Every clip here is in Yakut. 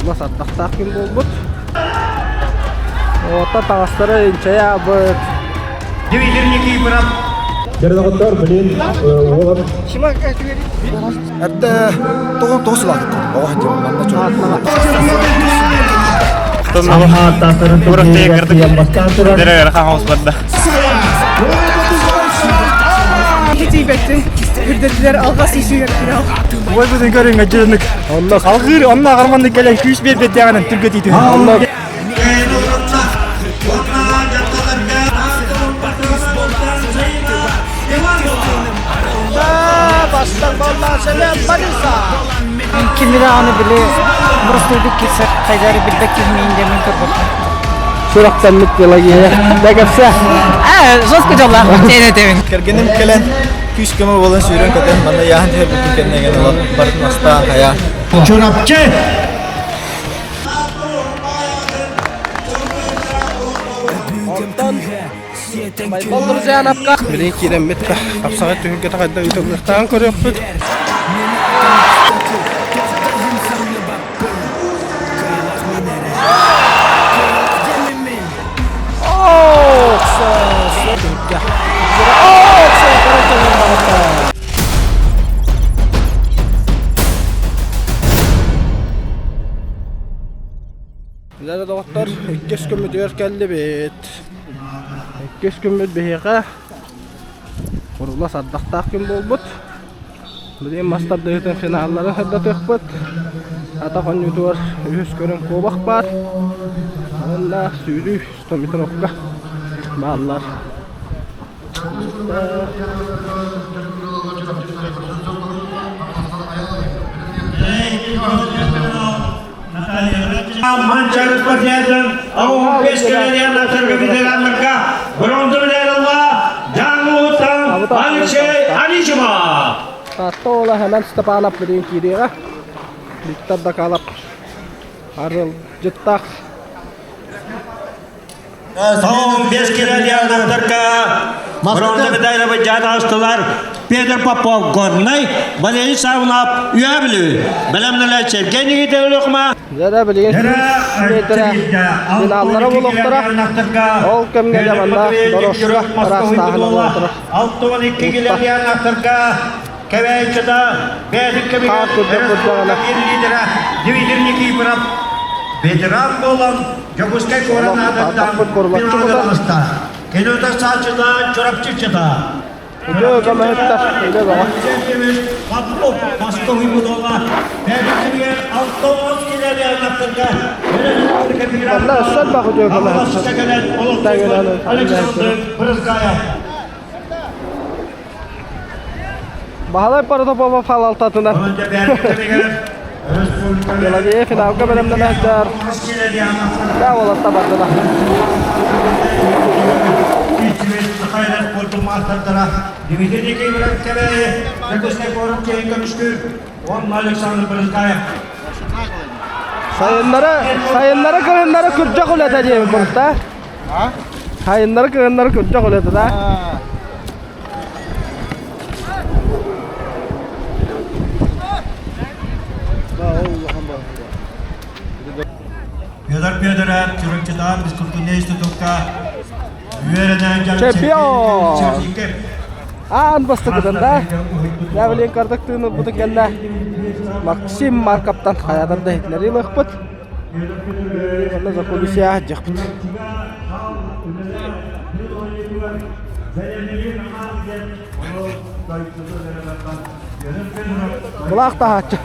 Курулас ардахтаах күн буолбут. Ота таҥастара инчэйэ аабыт. Дмитрий Никифоров. Дьарыгыттар билин уолан Эрдэ тоҕон тоҕус улаатыттар. Оҕо сылдьан манна Тиийбэттин үрдэтилэр алҕас үсүгэр финал. Ой бүтүн көрүҥ дьүрүнүк. Онно салгыыр, онно аҕарманнык кэлэн күүс биэрбэттэҕинэн түргэтии түһэр. Онно Кими даҕаны били боростуойдук киирсэр хайда эрэ билбэт киһи диэмин көрбөппүн. Сүрэхтэммит Пелагея. Да кэпсэ. Аа, жестко дьоллоох тиэн этэбин. Кэргэним кэлэн күүс-көмө буолан сүүрэн-көтөн манна яаһын түһэрбитин кэннэ гэн ылан барын астаан хайа. Чурапчы! Онтон Байбал Друзьяновка билигин киирэммит хапсаҕай түһүлгэтэ хайдах ыытыллыахтааҕын көрүөхпүт. Дьэ доҕоттор, иккис күммүтүгэр кэллибит. Иккис күммүт биһиэхэ курулас ардахтаах күн буолбут. Билигин мас тардыһыытын финалларын сырдатыахпыт. Атах оонньуутугар үһүс көрүҥ куобах баар. Уонна сүүрүү стометровка бааллар. Манчары спортсменын 15 километр ветераннарга бронза медаль ылла Дьаҥылыттан Алексей Анисимов. Таатта уола Хэмэн Степанов билигин киириэҕэ. Виктор Дакалов арылдьыттаах 15 километрдарга бронза медаль быдьаан аастылар Петр Попов Горнай, Валерий Савнов Үөһэ Бүлүү. Бэлэмнэлэр Сергей Никитин Өлүөхүмэ. Дьэ билигин метрэ финаллара буолуохтара. Ол кэмҥэ дьэ манна Дорошка ыраастааһына буола турар. 62 километрдарга Кэбээйчата бэйэтин кэмигэр лидера Дмитрий Никифоров ветеран буолан Дьокуускай куорат аатыттан финалга таҕыста. Кини утарсааччыта Чурапчыччыта. Үтүө көмөһүттэр, үлэ бөҕө. Попов бастыҥ буолла. Бэйэтин кэмигэр 60 километрга Манна өссө элбэх үтүө көмөһүттэр. Александр Брызгаев. Баһылай Протопопов салалтатынан Пелагея финалга бэлэмнэнэ сылдьар. Да уолатта бардылар. Сайыннары, сайыннары кыһыннары күрдьэх үлэтэ диэбит курдук Сайыннары кыһыннары күрдьэх үлэтэ да. Петр Федоров Чурапчытаан физкультурнай институкка үөрэнэн Чемпион! Аан бастакытын да Явлен кардык тыын ылбыты кэннэ Максим Марковтан хайаатар да иһитиннэрии ылыахпыт. Онно закулисье дьахпыт. Былаах таһааччы.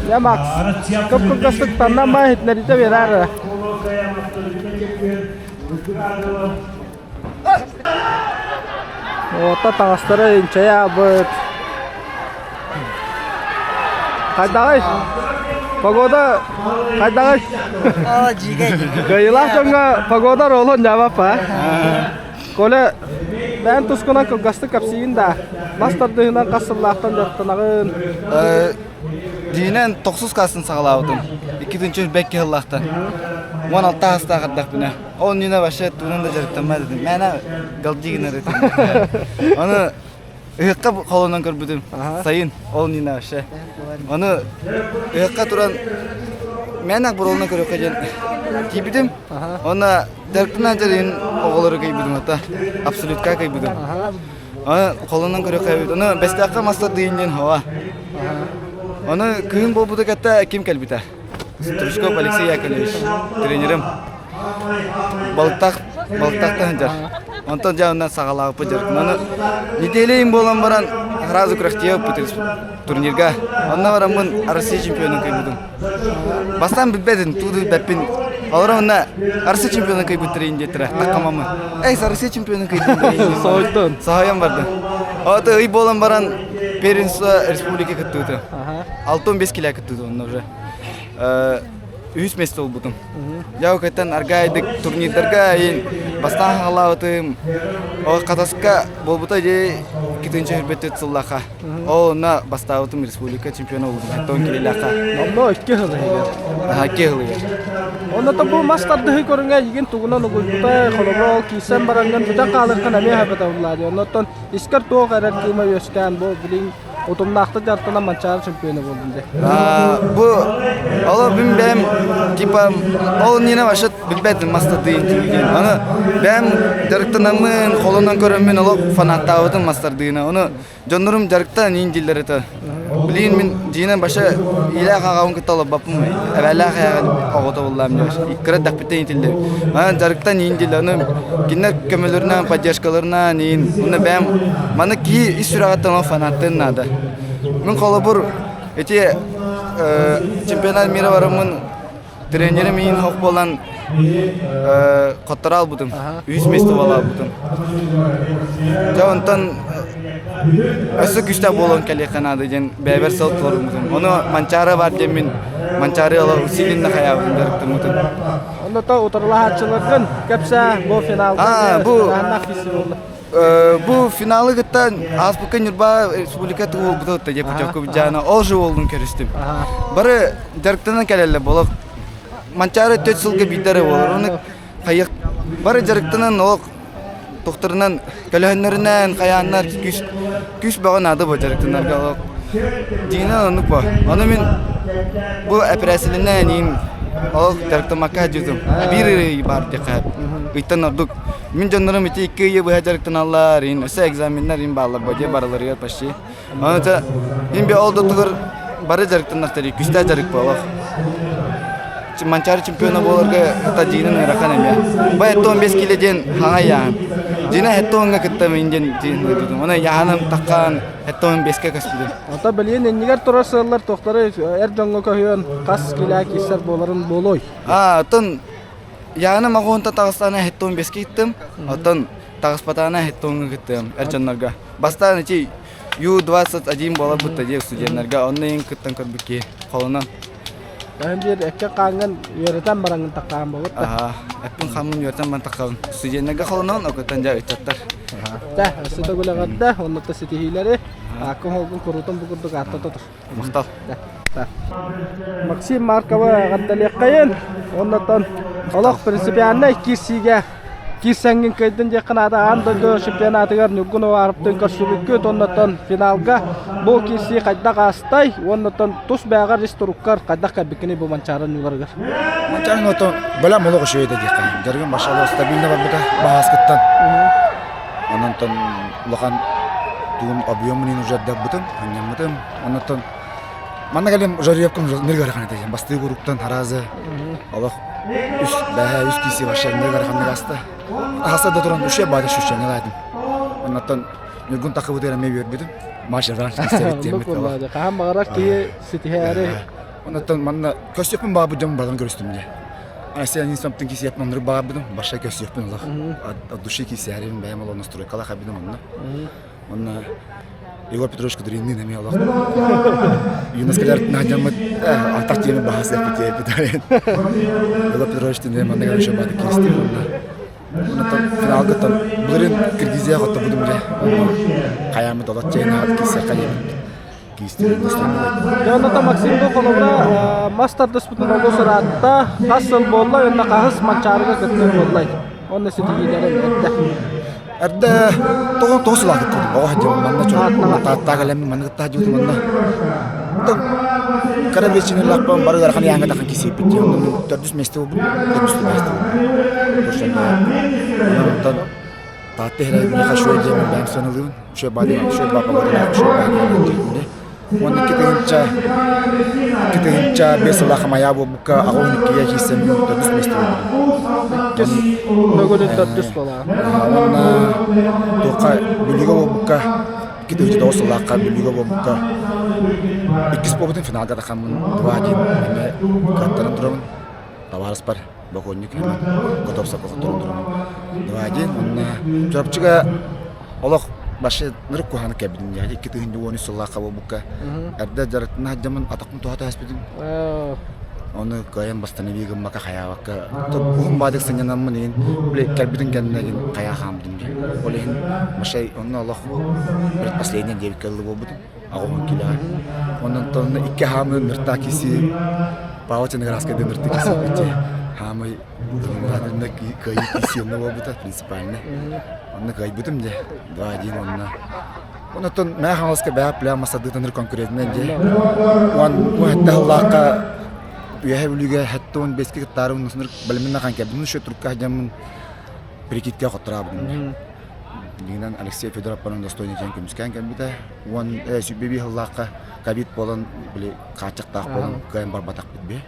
Дьэ Макс, кып-кылгастык таннан баа иһитиннэриитэ биэрээр. Уота таҥастара инчэйэ аабыт. Хайдаҕый? Погода хайдаҕый? Кыайыылаах дьоҥҥо погода оруолун дьаабаппа. Коля, бэйэн тускунан кылгастык кэпсиигин да, мас тардыһынан хас сыллаахтан дьарыктанаҕын? Дьиҥинэн тохсус класстан саҕалаабытым. Икки бэкки сыллаахтан. 16 аастаах эрдэхпинэ. Ол иннинэ вообще тугунан да дьарыктаммат этим. Мээнэ галдии гынар этим. Аны Ыһыкка холонон көрбүтүм. Сайын ол нина вообще. Ону ыһыкка туран мэнак буролунан көрүөххэ диэн киирбитим. Онно дьарыктынан дьарыйын оҕолору кыйбытым ата. Абсолютка кыйбытым. Оны холонон көрүөххэ эбит. Ону бэстээххэ мастардыйын диэн хава. Ону кыһын буолбута кытта ким кэлбитэ? Стручков Алексей Яковлевич, тренерим. Балыктаах балыктаахтан сылдьар. Онтон дьэ онно саҕалаабыппыт дьарыктан. Аны неделя им буолан баран сразу күрэхтиэбиппит турнирга. Онно бараммын Россия чемпионун кыйбытым. Бастаан билбэтим, туу билбэппин. Олорон онно Россия чемпионун кыйбыттар диэттэрэ таккамаммын. Эй, Россия чемпионун кыйдым. Соһуйдун. Соһуйан бардым. Ото ый буолан баран первенство республики кыттыбытым. 65 кило кыттыбытым онно уже. Үһүс место булбутум. Дьэ, кыттан аргаайдык турнирдарга иин бастаан хаалаабытым. Ол Хатаска буолбута дии 2-нчи сыллаха. Ол онно бастаабытым республика чемпиона болбутум. Хаттон килилаха. Онно икки сыл иһигэр. Аха, икки сыл иһигэр. Онно бу мас тардыһыы көрүҥэ игин тугунан угуйбута, холобур ол киирсэн бараҥҥын бүтэн хаалыаххын эмиэ сөп этэ Оннуттан искэр туох эрэр кыыма үөскээн бу билин утумнаахтык дьарыктанан Манчаары чемпиона буолдум дии. Бу олор мин бэйэм типа ол иннинэ вообще билбэтим мас тардыйын диэн. Аны бэйэм дьарыктанаммын, холонон көрөммүн олох фанаттаабытым мас тардыыны. Ону дьоннорум дьарыктан иин дииллэр этэ. Билигин мин дьиинэн вообще иилээх аҕабын кытта олорбоппун. Эбээлээх эһэҕин оҕото буллаам диэн. Кыра эрдэхпиттэн иитиллэр. Аны дьарыктан иин дииллэр. Аны кинилэр көмөлөрүнэн, поддержкаларынан иин. Уонна бэйэм маны киһи ис сүрэҕиттэн ол фанаттыан наада. Мин холобур ити чемпионат мира бараммын тренерим иин хох буолан хотторо албытым. Үһүс место буолаабытым. Дьэ онтон өссө күүстээх буолан кэлиэххэ наада диэн бэйэбэр сыл туруоруммутум. Ону Манчаары бар диэммин Манчаары ыла усиленно хайаабытым дьарыктаммытым. Онно то утарылаһааччыларгын кэпсээ бу финалга бу бу финалы кытта ааспыкка Ньурба республика туолбута деп путевка дьаана ол же уолун көрүстүм. Бары дьарыктанан кэлэллэр болок. Манчаары төрт сылга биирдэ эрэ буолар. Оны хайык бары дьарыктанан ол тохторунан көлөһөннөрүнэн хайааннар күүс күүс бөҕө наада бу дьарыктанарга олох дьиҥинэн оннук бо ону мин бу эпэрээссийэлэнэн иин олох дьарыктаммакка сылдьыбытым биир ый баар диэххэ ыйтан ордук мин дьоннорум ити икки ыйы быһа дьарыктаналлар иин өссө экзаменнар иин бааллар бо дии барыларыгар почти ону иин би ол дотугар бары дьарыктаннахтар күүстээх дьарык буолар Манчаары чемпиона буоларга кытта дьиинэн ыарахан эмиэ. Бу 75 кило диэн хаҥа яһан. Дьиинэ 70-га кытта мин диэн дьиин ыытытым. Оны яһаным таххан 75-ке көспүтүм. Ото билигин иннигэр турар сыаллар туохтары эр дьоҥҥо көһүөн хас килэ киирсэр буоларын буолуой? А, оттон яһаным аҕуһунта таҕыстаана 75-ке кыттым. Оттон таҕыспатаана 70-га кыттым эр дьоннорго. Бастаан ити Ю-21 буолар бутта диэ студеннарга онно иин кыттан көрбүт киһи холонон. Бэһин биир эккэ хааҥҥын үөрэтэн бараҥҥын таххаан буолбут да. Аха, эппин хааммын үөрэтэн баран таххабын. Студеннарга холонон, окуттан дьэ ыччаттар. Тэ, өссө да күлэҕэрдэ, онно да ситиһиилэри, ааккын холгун куруутун бу курдук аатта тутур. Махтал. Максим Марковы эҕэрдэлиэххэйин. Оннотон олох принципиальнай киирсиигэ киирсэҥҥин кыайдын диэххэ наада. Аан дойду чемпионатыгар Ньургун Уваровтыын көрсүбүккүт. Оннотон финалга бу киирсии хайдах аастай? Уоннотон тус бэйэҕэр ис туруккар хайдах кэлбиккиний бу Манчаары ньууларыгар? Манчаары ото бэлэм олох үчүгэй да диэххэ. Дьарыгым машалла стабильно барбыта баһааскыттан. Онон улахан тугун объемун уже ардабытым, анньаммытым. Оннуттан манна кэлим жарьевкам ныргархан этэ. Бастыы куруктан харазы олох үс бэһэ үс киси вообще ныргарханнык аста. Аста да туран үше баада шүшчәне лайтым. Оннуттан Ньургун тахыбытыгар эмиэ үөрбүтүм. Маша раньше киссэбит Хаһан баҕарар киһи ситиһээри. Оннуттан манна көрсүөхпүн баҕарбыт дьон баран көрүстүм дии. Ася something кисиэппин оннук баҕарбытым. Баша көрсүөхпүн олох. От души кисээрим бэйэм олох настройкалаах эбитим онно. Онно Егор Петрович Кудринныын эмиэ олох юноскалар наадьаммыт алтах тиэмэ баһас эппит Егор Петрович тиэмэ манна короче бааты киристи онно оннотон финалга тон былырыын Киргизия хоттобутум дьэ хайааммыт олох чэйин киирсиэххэ диэбит Дьэ, Максим бу холобура мас тардыспытын олус ыраатта, хас сыл буолла уонна хаһыс Манчаарыга кыттыы буоллай? Уонна ситиһиилэрин эттэ. Эрдэ тоҕон тоҕус сыл кыттыбытым. Оҕо сылдьабын манна чугас Тааттаа кэлэммин манна кытта сылдьыбытым манна. Кыра биричиинэлээхпин бары ыарахан ыйааҥҥа тахсан кисиэппит дии. Онон төрдүс миэстэ буолбут. Төрдүс миэстэ буолбут. Таатта иһэрэ миэхэ үчүгэй диэн бэйэм сыаналыыбын. Үчүгэй баа диэн үчүгэй баа погодалаах үчүгэй баа диэн Уонна 2005 сыллаах Майа буолбукка 82-гэ киирсэн төрдүс миэстэ буолбутум. Иккис төгүлүн төрдүс буолаа. Уонна туохха Бүлүүгэ буолбукка 2009 сыллаахха Бүлүүгэ буолбукка иккис буолбутум финалга тахаммын 2-1 эмиэ кыаттаран турабын. Табаарыспар бокуонньук Готовцевка хотторон турабын. 2-1 уонна Чурапчыга олох вообще нырык куһаҕаны кэбитим дии 2013 сыллаахха буолбукка эрдэ дьарыктана сылдьаммын атахпын туһата түһэспитим ону кыайан восстанови гыммакка хайаабакка уһун баадык сынньанаммын иһин били кэлбитин кэннэ иһин хайаа хааммытым дии ол иһин вообще онно олох предпоследний диэбиккэ дылы буолбутум 80 килоҕа онон онно икки хаамыы ныртаа киси Павел Ченеградскай да нырты киси хаамай Онно кыайыы киирсиэннэ буолбута принципиально. Онно кыайбытым дьэ. 2-1 онно. Онтон Мэҥэ Хаҥаласка бэйэ пляж масардыытаныр конкурентынан дьэ. Уон уон сыллаахха Үөһээ Бүлүүгэ 75-ке кыттаарыбын осунур балимин нахан кэлбин еще трукка сылдьаммын прикидке хоттораабытым. Дигинэн Алексей Федоровпанын достойный диэн көмүскээн кэлбитэ. Уон 105 сыллаахха ковид буолан били хааччахтаах буолан кыайан барбатахпыт бе.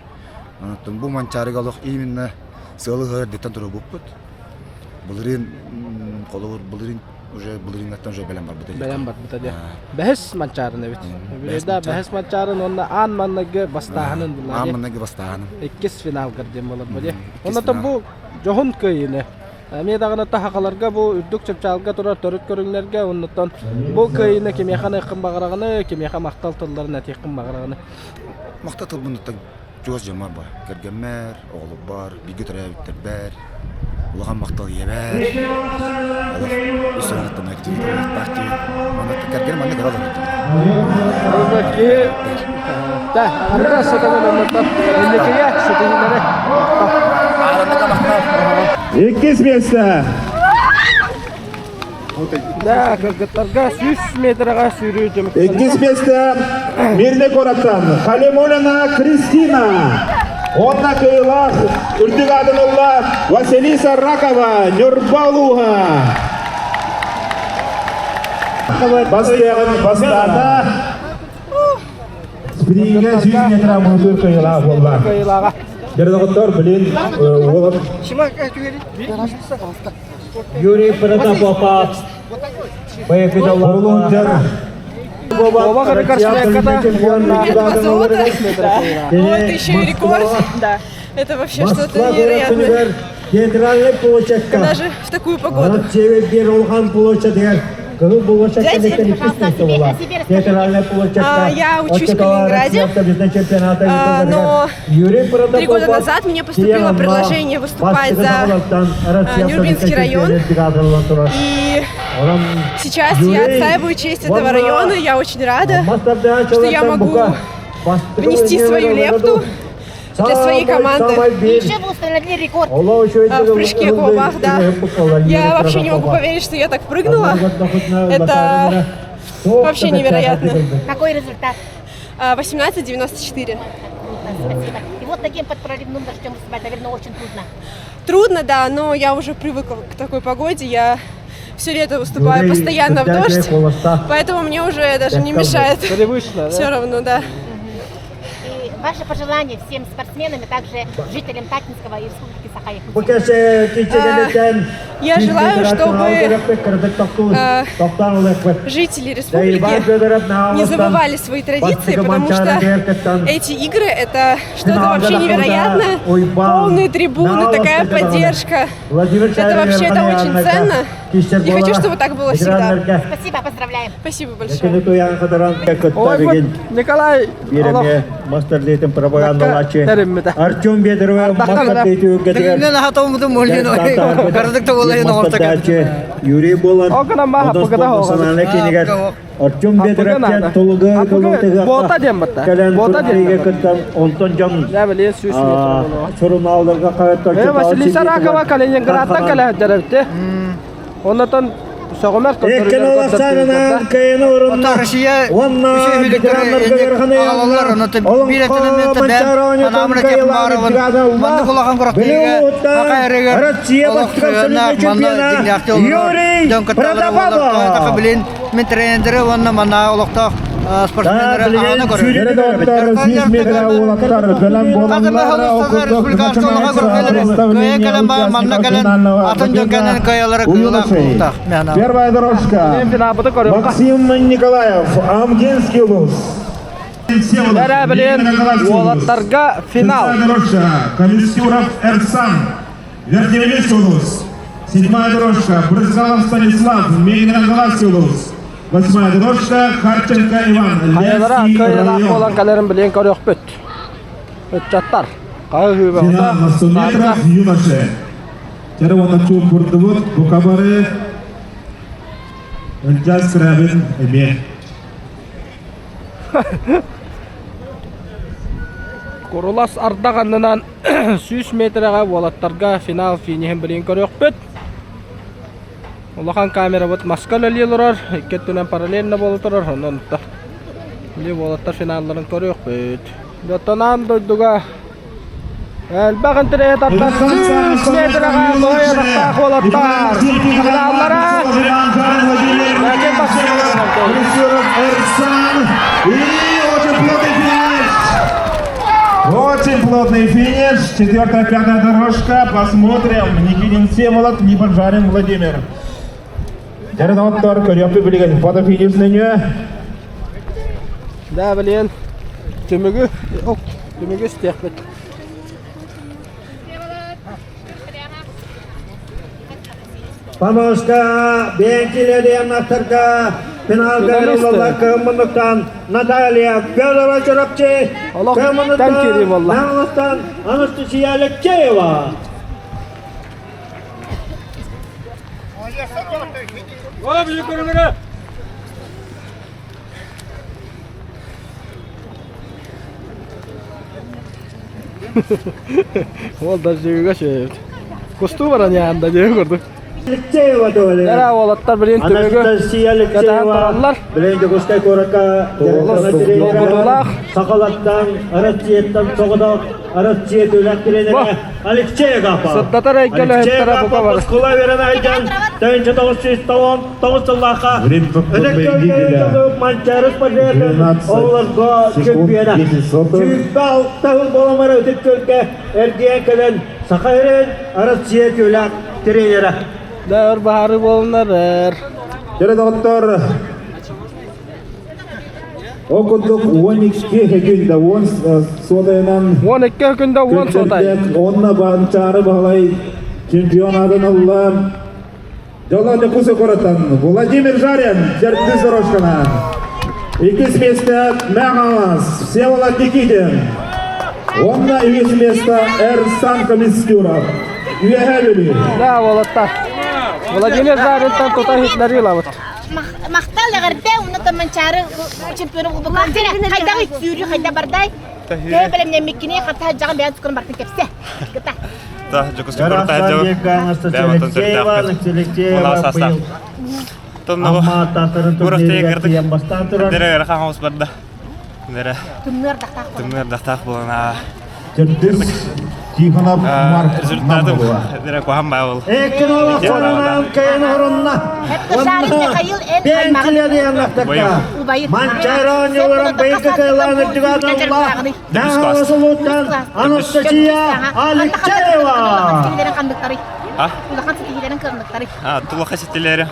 Онтон бу Манчаарыга олох именно сыалы ыһар эрдэттэн туруорбуппут. Былырыын холобур былырыын уже былырыыҥҥаттан уже бэлэм барбыта. Бэлэм барбыта диэ. Бэһис Манчаарын эбит. Да, бэһис Манчаарын уонна аан маннайгы бастааһынын булла. Аан маннайгы бастааһынын. Иккис финалгар диэн буолар бу диэ. Оннотон бу дьоһун кыайыыны Эмиэ даҕаны таһаҕаларга бу үрдүк чыпчаалга турар төрүт көрүҥнэргэ оннуттан бу кыайыыны кимиэхэ аныаххын баҕараҕыный, кимиэхэ махтал тылларын этиэххин баҕараҕыный? Махтал тылбын чугас дьоммор бар. Кэргэммэр, оҕолорбор, бииргэ төрөөбүттэрбэр, улахан махтал ийэбэр. Олох үс сылааттан активиталаахтаах киһи. Манна кэргэним манна көрө олорор. Киһи да, арда сытанан оннуттан инникигэ ситиһиилэри Иккис миэстэ. Да, кыргыттарга 100 метрға сүүрүү түмүктэннэ. Иккис миэстэ Мирный куораттан Халимулина Кристина. Онна кыылаах үрдүк аатын ылла Василиса Ракова, Ньурба улууһа. Бастыаҕын бастаата. Спрингэ 100 метра муҥутуур кыайыылаах буолла. Кыайыылааҕа. Дьэ, блин, уолан Юрий Протопопов. Волонтер. Оба Вот еще и рекорд. Да. Это вообще что-то невероятное. Театральный площадка. Даже в такую погоду. Я учусь в Калининграде, но 3 года назад мне поступило предложение выступать за Нюрбинский район. И сейчас я отстаиваю честь этого района. Я очень рада, что я могу внести свою лепту для своей команды. Еще вы установили рекорд. В прыжке куобах, да. Я вообще не могу поверить, что я так прыгнула. Это вообще невероятно. Какой результат? 18,94. Круто, спасибо. И вот таким под проливным дождем выступать, наверное, очень трудно. Трудно, да, но я уже привыкла к такой погоде. Я все лето выступаю постоянно в дождь, поэтому мне уже даже не мешает. Привычно, да? Все равно, да. И ваше пожелание всем спортсменам и также жителям Татинского и Республики Саха-Якутия. Я желаю, чтобы жители республики не забывали свои традиции, потому что эти игры это что-то вообще невероятное. Полные трибуны, такая поддержка. Это вообще это очень ценно. И хочу, чтобы так было всегда. Спасибо, поздравляем. Спасибо большое. Ой, вот Николай олох Мастерлейтин пропагандалаачы Артем Бедеров Юрий Болан Артем Бедеров толуга Бота диэн батта. Бота диэн. кыттан онтон дьон Я биле 100 метр болуо. сурунаалларга Э, Василиса Ракова Калининградтан кэлэ сылдьар эбит. Оннотон Сөҕүмэр Эккин кыйыны урунна. Уонна ветераннарга ыараханы Олоҥхо Манчаары оонньуутун кыайыылааҕын Билиҥҥи Россия бастакы абсолютнай чемпиона Юрий Протопопов. Мин тренердери уонна манна олохтоох спортсменнары аҕаны Сүүрүүнү доҕоттор, 100 метр уолаттар бэлэм буолаллар. Ол курдук начинается представление участников финального забега у юношей. Первая дорожка. Максим Николаев, Амгинский улус. Бэрэ билин уолаттарга финал. Шестая дорожка. Комиссюров Эрсан, Верхневилийский улус. Седьмая дорожка. Брызгалов Станислав, Мегинагаласский улус. Восьмая дорожка. Харченко Иван, Хайалара Ленский кыайыылаах район. буолан кэлэрин билин көрүөхпүт. Ыччаттар. Хаһыы Финал на 100 метров юноши. Тере уонна чуумпурдубут бука бары Ылдьаа Скрябин эмиэ. Курулас ардах аннынан 100 метрэҕэ уолаттарга финал финиһин билин көрүөхпүт. Улахан камерабыт маска үлэлии олорор, икки өттүнэн параллельно буола турар, онон били уолаттар финалларын көрүөхпүт. Оттон аан дойдуга элбэх интэриэһи тардар 100 метрэҕэ лоой атахтаах уолаттар финаллара Лэкин Очень плотный финиш. Четвертая, пятая дорожка. Посмотрим. Никитин Всеволод, либо Жарин Владимир. Дьэ доҕоттор, көрүөхпүт билигин фото финиш нөҥүө. Да, блин. Түмүгү, түмүгү истиэхпит. Помостка бэйэҥкилэриэн аттарга финалга ылаллар кыһыммыныттан Наталья Федорова Чурапчы, кыһыммыныттан Наҥаластан Анастасия Алексеева. Ол да дьиэгэ сөп. Кустуу баран яанда дьиэ курдук. Алексеева туоле. Эра уолаттар билин түмүгү Анастасия кэтээн Алексеева тураллар. билин Дьокуускай куоракка Долгутуулаах. Сахалаттан, Россияттан соҕотох Россия түлэх тренерэ Алексей Агапов. Сырдатар эйгэлэһиттэрэ Алексей бука Агапов бары. оскуола үөрэнэ сылдьан 1999 сыллаахха Время победителя. Манчаары спортсменын 12 оҕолорго секунд чемпиона. 10 сотых. 26 сыл буоламары ытык көлгө эргийэн кэлэн Саха сирин Россия түүлээх тренера. Да өр баһаары буолунар. Дьэ доҕоттор, ол курдук 12 күндэ 10 суотайынан 12 күндэ 10 суотай. Онна Манчаары Баһылай чемпион аатын ылла. Дьоллоох Дьокуускай куораттан Владимир Жарин төрдүс дорожканан. Иккис миэстэ Мэҥэ Всеволод Никитин. Уонна үһүс миэстэ Эрсан Комиссюров. Үөһээ Бүлүү. Да, уолаттар. Владимир Жаринтан тута иһитиннэрии ылабыт. Махтал эҕэрдэ уонна Манчаары чемпиону булбуккун. Хайдах сүүрүү хайда бардай? Төһө бэлэмнэммиккини хата дьаҕан бэйэн тускун бартын кэпсэ. Кыта. Дьокуускай куорат Алексеева Тымныыр дахтаах буолан Төрдүс Тихонов Марк результатым Анастасия Алексеева. Улахан ситиһиилэрин кыанныктары. Тулаха ситилери.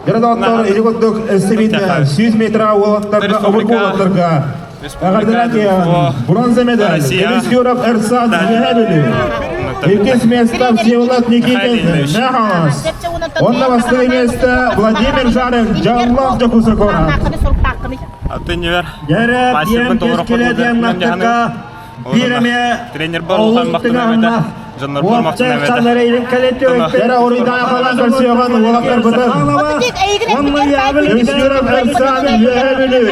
Дьэ доҕоттор, ити курдук эстибит 100 метр уолаттарга, обургу уолаттарга Эҕэрдэлээн бронза медаль Комиссюров Эрсан Үөһээ Бүлүү. Иккис место Всеволод Никитин Мэхалас. Онно бастакы место Владимир Жарин Дьоллоох Дьокуускай куорат. Атын Дьэрэ диэн кэскилэ диэн маттыкка биир эмэ Тренер бар улахан махтанабыта. Дьоннор бар махтанабыта. Дьэрэ уруйдаан халан көрсүөҕүн уолаттар бытын. Комиссюров Эрсан Үөһээ Бүлүү.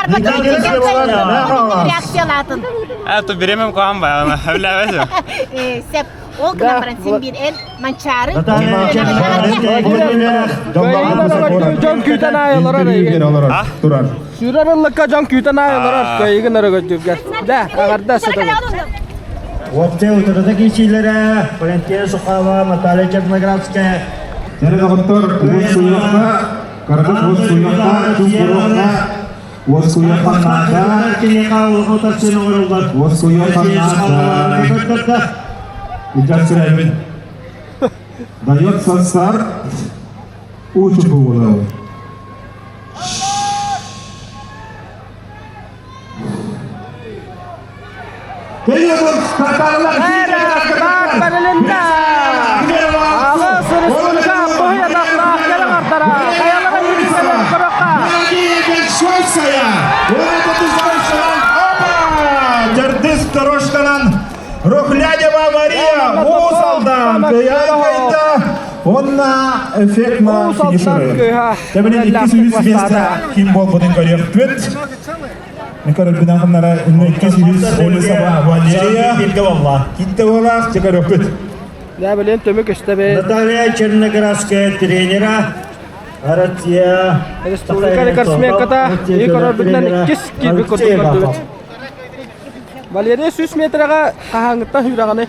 Никитин Всеволод Мэхалас. А то беремем куам ба, ана. Билебесим. Сеп. Ол гынан баран син биир эн Манчаары Дьон күүтэн аайы олорор эйигин. Турар. Сүүрэр ыллыкка дьон күүтэн аайы олорор кыайыгын өрөгөйдүүргэр. Дэ, аҕарда сытабын. Уопсай утарыта киирсиилэрэ Валентина Сухова, Наталья Черноградская. Дьэ, доҕоттор, уоскуйуохха, кыратык уоскуйуохха, чуҥкуруохха, уоскуйуохха наада. Уоскуйуохха наада. Итак, сүрэбин. Дается старт. Уучуку Төрдүс дорожканан Рухлядева Мария Уус-Алдан кыайда уонна эффектно финиширует. Тэбилин 200 место ким буолбутун көрүөхпүт. Көрөрбүнэн ханнара 200 Олесова Валерия Китте буолаах көрүөхпүт. Дэ билин түмүк истэбит. Наталья Черноградская тренера Россия Республика рекордсменката и көрөрбүтүнэн иккис киирбит курдук көрдүбүт. Валерия 100 метрэҕэ хаһааҥҥыттан сүүрэҕиний?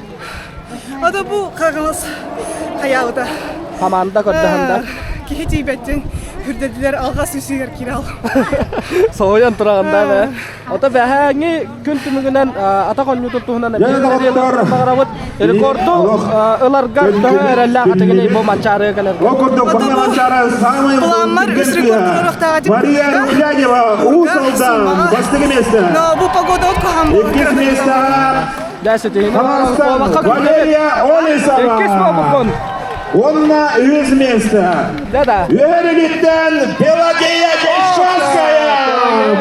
Ото бу хаҕылас хайаабыта. Хамаанда көрдөһөн да. Киһи тиийбэттин үрдэтилэр алҕас үсүгэр киирал. Соһуйан тураҕын да бэ. Ото бэһээҥи күн түмүгүнэн атах оонньуутун туһунан баҕарабыт. Рекорду ыларга төһө эрэллээх атыгыный бу Манчаарыга кэлэргэ? Ол курдук Манчаары самый Планмар үс рекорд Мария Рухлядева Уус-Алдан бастакы место. Но бу погода куһаҕан Иккис место Валерия Олесова. Иккис буолбуккун. Уонна үһүс место. Да-да. Үһүрүгүттэн Пелагея Дельшанская.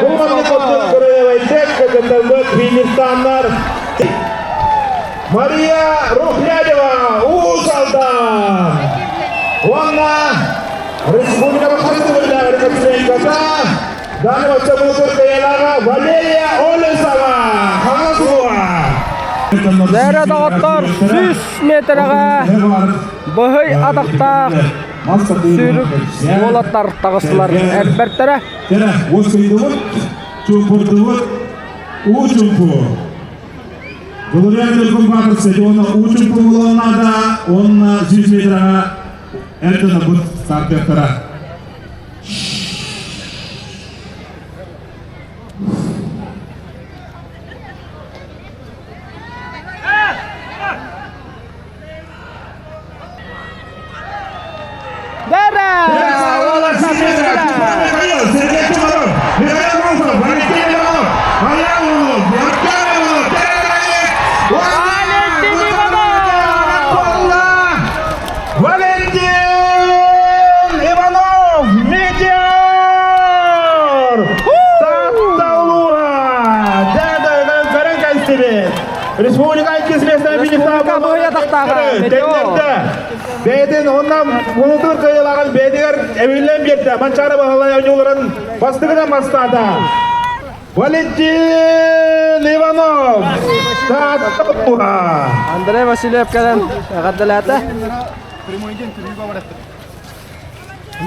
Бу маннык курдук кырыйабайдык кытылбыт фиништаннар Мария Рухлядева Уус-Алдан. Уонна Республика Республиката Данного Валерия Олесова. Бэрэ доҕоттор 100 метрэҕэ быһый атахтаах сүүрүк уолаттар таҕыстылар элбэртэрэ. Чуҥкурдубут, уу чуҥку. Дулуруйар Дьургун стадиона уу чуҥку буолуон наада уонна 100 метраҕа эр дьоннорбут стартыахтара. Валентин Иванов! Метеор! Тапталура! Да-да, көрөн кэлсибит! Республика иккис место Республика быһыйа Бэйэтин онна мунутур кыайыылааҕын бэйэтигэр эбиллэн биэрдэ. Манчаары Баһылай оонньууларын бастыгынан бастаата. Валентин Иванов! Таатталура! Андрей Васильев кэлэн эҕэрдэлээтэ.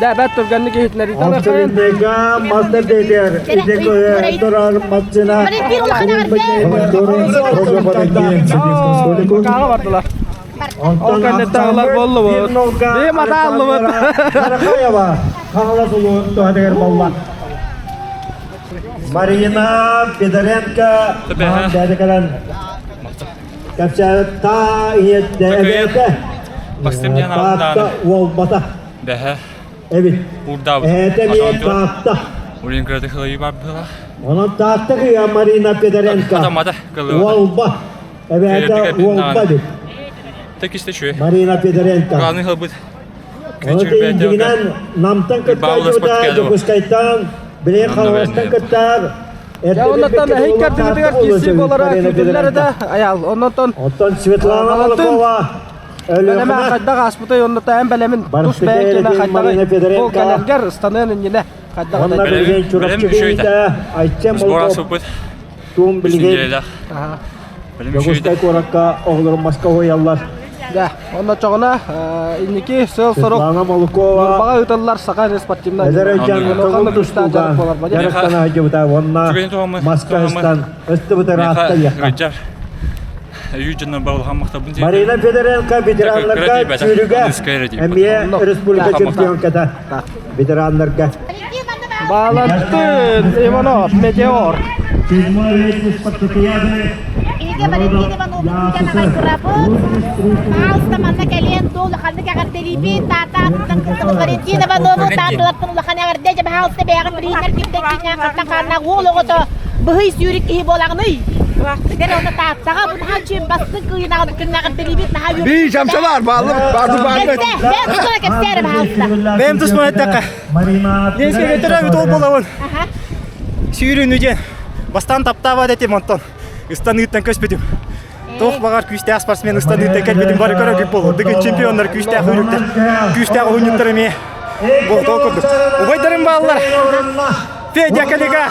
Да, бэрт түргэнник иһитиннэриитэ Автолиннайга мастер дедер, турар матчына Кааҕа бардылар. Ол кэнниттэн ылар буоллубут. Биим атааллыбыт. Марахаева Хаҥалас улууһун туһатыгар буолла. Марина Федоренко кэлэн кэпсээбит таа ийэтэ эбээтэ Бастым диэн Таатта уолбата Бэһэ эбит. Уурдаабыт. Эһэтэ эмиэ Таатта. Урин кыраты кылайы бар быһыла. Онон Таатта кыйа Марина Федоренко. Атамата кылыба. Уолба. Эбээтэ уолба эбит. Текисте чү. Марина Федоренко. Главный хылбыт. Оны тиийдигинэн Намтан кыттааччыбыта Дьокуускайтан, билигин Хаҥаластан кыттар Дьэ, оннуттан эһик кэрдибитигэр киирсии буолара күүтүллэр этэ. Айаал, оннуттан Оттон Светлана Волкова Бэлэмэ хайдах ааспытай оннута эн бэлэмин тус бэйэҥ киэнэ хайдаҕый бу кэлэргэр ыстаныан иннинэ хайдах Онно билигин Чурапчы киһитэ Айчен Молдов туум билигин Дьокуускай куоракка оҕолорун маска уһуйаллар. Дьэ, онно чоҕуна инники сыал-сорук Ньурбаҕа ыытыллар Саха спортивнай Эдэр өйдөөн көҥүл тустууга дьарыктана сылдьыбыта уонна маска ыстыбыт ыраатта диэххэ. Марина Федоренко ветераннарга сүүрүгэ эмиэ республика чемпионката ветераннарга. Балантын Иванов, Метеор. Иһигэ Валентин Иванов күүтэн аҕай турабыт. Паалыста манна кэлиэн дуу улаханнык эҕэрдэлиибит. Таата атыттан кыттыбыт Валентин Иванову таатылартан улахан эҕэрдэ. Дьэ, баһаалыста бэйэҕин билиһиннэр кимтэн кииннээх хантан хааннаах уол оҕото быһый сүүрүк киһи буолаҕыный? Дэр онно Тааттаҕа бу наһаа үчүгэй бастыҥ кыйынаҕын күн эҕэрдэлиибит наһаа үөрдүбүт. Бии чамчалар бааллыбыт баарды баарды. Кэпсээ, бэйэм тускуна кэпсээ эрэ баһаалыста. Бэйэм туспун эттэххэ. Ленскэйгэ төрөөбүт уол буолабын. Сүүрүүнү диэн бастаан таптаабат этим онтон ыстаныыттан көспүтүм. Туох баҕар күүстээх спортсмен ыстаныыттан кэлбитим бары көрө буолуо. Дыгын чемпионнар күүстээх үүрүктэр, күүстээх уһунньуттар эмиэ буолуо курдук. Убайдарым бааллар. Федя Калига,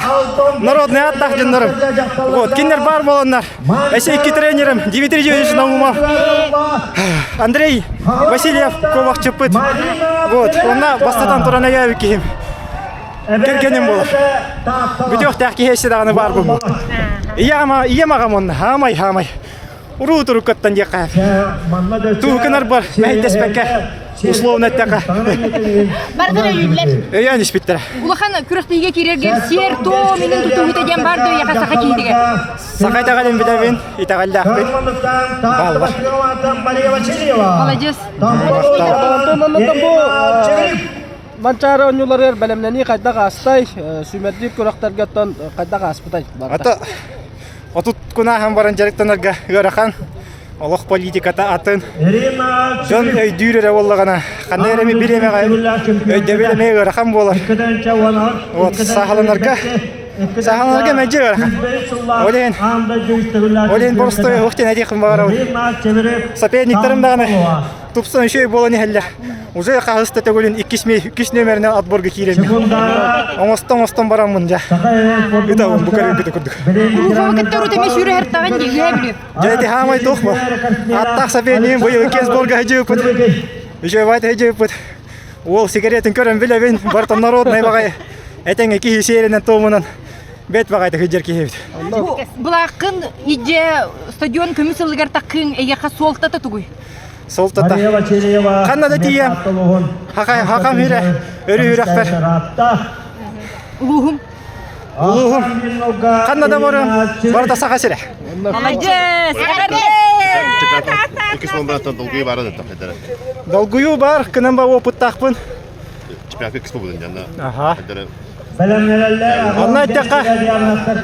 народный ааттаах дьоннорум. Вот, кинилэр баар буоланнар. Эсэ икки тренерим Дмитрий Юрьевич Наумов, Андрей Васильев ковахчыппыт. Вот, онна бастатан туран өйөөбүт киһим. Кэргэним буолар. Бүтүөхтээх киһи эссе даҕаны баар буолбут. Ийэм аҕам онно хаамай хаамай. Уруу туруккаттан диэххэ. Туукунар бар мэһэйдэспэккэ условно эттэххэ. Бардыр өйүүллэр. Өйөөн испиттэрэ. Улахан күрэхтэһиигэ киирэргэр сиэр-туом иҥин тутуһуута диэн бар дөйэхэ саха киһитигэр. Саха итэҕэлин бүтэбин, итэҕэллээхпин. Бааллар. Маладьыас. Онтон бу Манчаары оонньууларыгар бэлэмнэнии хайдах аастай, сүүмэрдиир күрэхтэргэ оттон хайдах ааспытай? Ата 30 күн ааһан баран дьарыктанарга ыарахан. Олох политиката атын. Дьон өйдүүр эрэ буоллаҕына, ханна эрэ бириэмэҕэ өйдөбүл эмиэ ыарахан буолар. Вот саахаланарга саахаланарга мэлдьи ыарахан. Ол иһин ол иһин боростуой уһук диэн этиэхпин баҕарабын. Соперниктарым даҕаны тупсан үчүгэй буолан иһэллэр. Уже хаһыс да төгүлүн иккис, иккис нүөмэринэн отборга киирэммин. Оҥостон оҥостон бараммын дьэ. Ытабын бу көрүргүтэ курдук. Руфова кытта урут эмиэ сүүрэ һыртаҕын дии, үһэ бүлүү. Дьэ ити хаамай туох бу? Аттаах сопернигим быйыл иккис сборга сылдьыбыппыт. Үчүгэй баайта сылдьыбыппыт. Уол сигаретин көрөн билэбин, барыта народнай баҕайы. Этэҥҥэ киһи сиэринэн туомунан бэт баҕайытык сылдьар киһи эбит. Бу былааххын идьэ стадион көмүс ылыгар таккыҥ эйиэхэ суолтата тугуй? Суолтата. Ханна да тиийэм. Хахам үрэ, өрүү үрэхпэр. Улууһум. Улууһум. Ханна да барым, барыта саха сирэ. Молодец! Иккис бомбараттан долгуйуу баара да хайдара. Долгуйуу бар, кынан ба опыттаахпын. Чемпионатка иккис буолбутун дьанна. Аха. Хайдара Онно эттэххэ,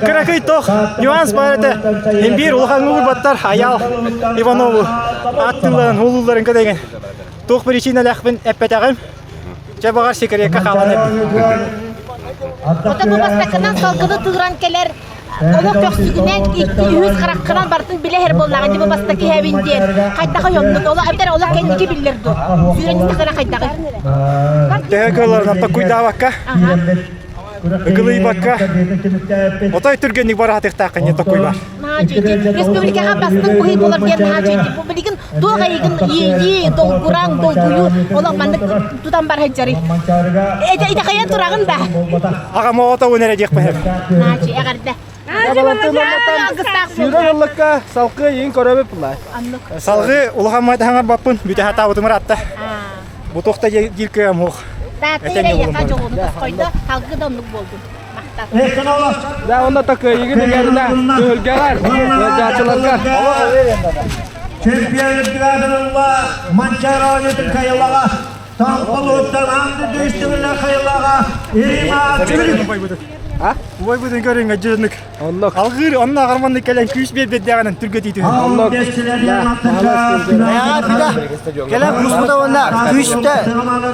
кыракый тох нюанс бар этэ. Имбиир улахан уурбаттар Аял Иванову аттыыларын, улууларын көтөген. Туох причиналаахпын эппэтэҕим. Чэ баҕар секрекка хаалан эппит. Ото бу бастакынан салгыны тыыран кэлэр олох көхсүгүнэн икки үһүс хараххынан барытын билэ иһэр буоллаҕа дии бу бастакы иһэбин диэн хайдах ойоннук олох эбэтэр олох кэнники биллэр дуо сүүрэн истэхтэрэ хайдаҕый Төһө кыалларынан токкуйдаабакка ыгылыйбакка отой түргэнник бараатыахтааххын диэн токкуй бар. Республикаҕа бастыҥ быһыы буолар диэн наһаа үчүгэй. Бу билигин туох эйигин иэйии, долгураҥ, долгуйуу олох маннык тутан бар сылдьарый. Итэҕэйэн тураҕын да? Аҕам оҕото эрэ диэхпин сөп. Наачы, эҕэрдэ. Сүүрэн ыллыкка салгыы иин көрөбүт булай. Салгыы улахан майдаһаҥар баппын бүтэ хатаабытым ыраатта. Бу туохта диир кыам суох. Таатта эрэ яха дьолуну тосхойдо, салгыы да оннук буолдун. Да, онно такыйыгын игэринэ түһүлгэҕэр, ыалдьааччыларгар. Чемпион бригадаларла Манчаары оонньуутун кыайыылааҕа Таҥхолууттан Анды Дүйстүгүлэ кыайыылааҕа Ирина Чүрүк. А? Убайбытын көрүҥ дьүрүнүк. Оннук. Алгыыр онно аҕарманнык кэлэн күүс биэрбэддэҕинэн түргэтии түһэн. Оннук. Кэлэн куспута уонна күүстэ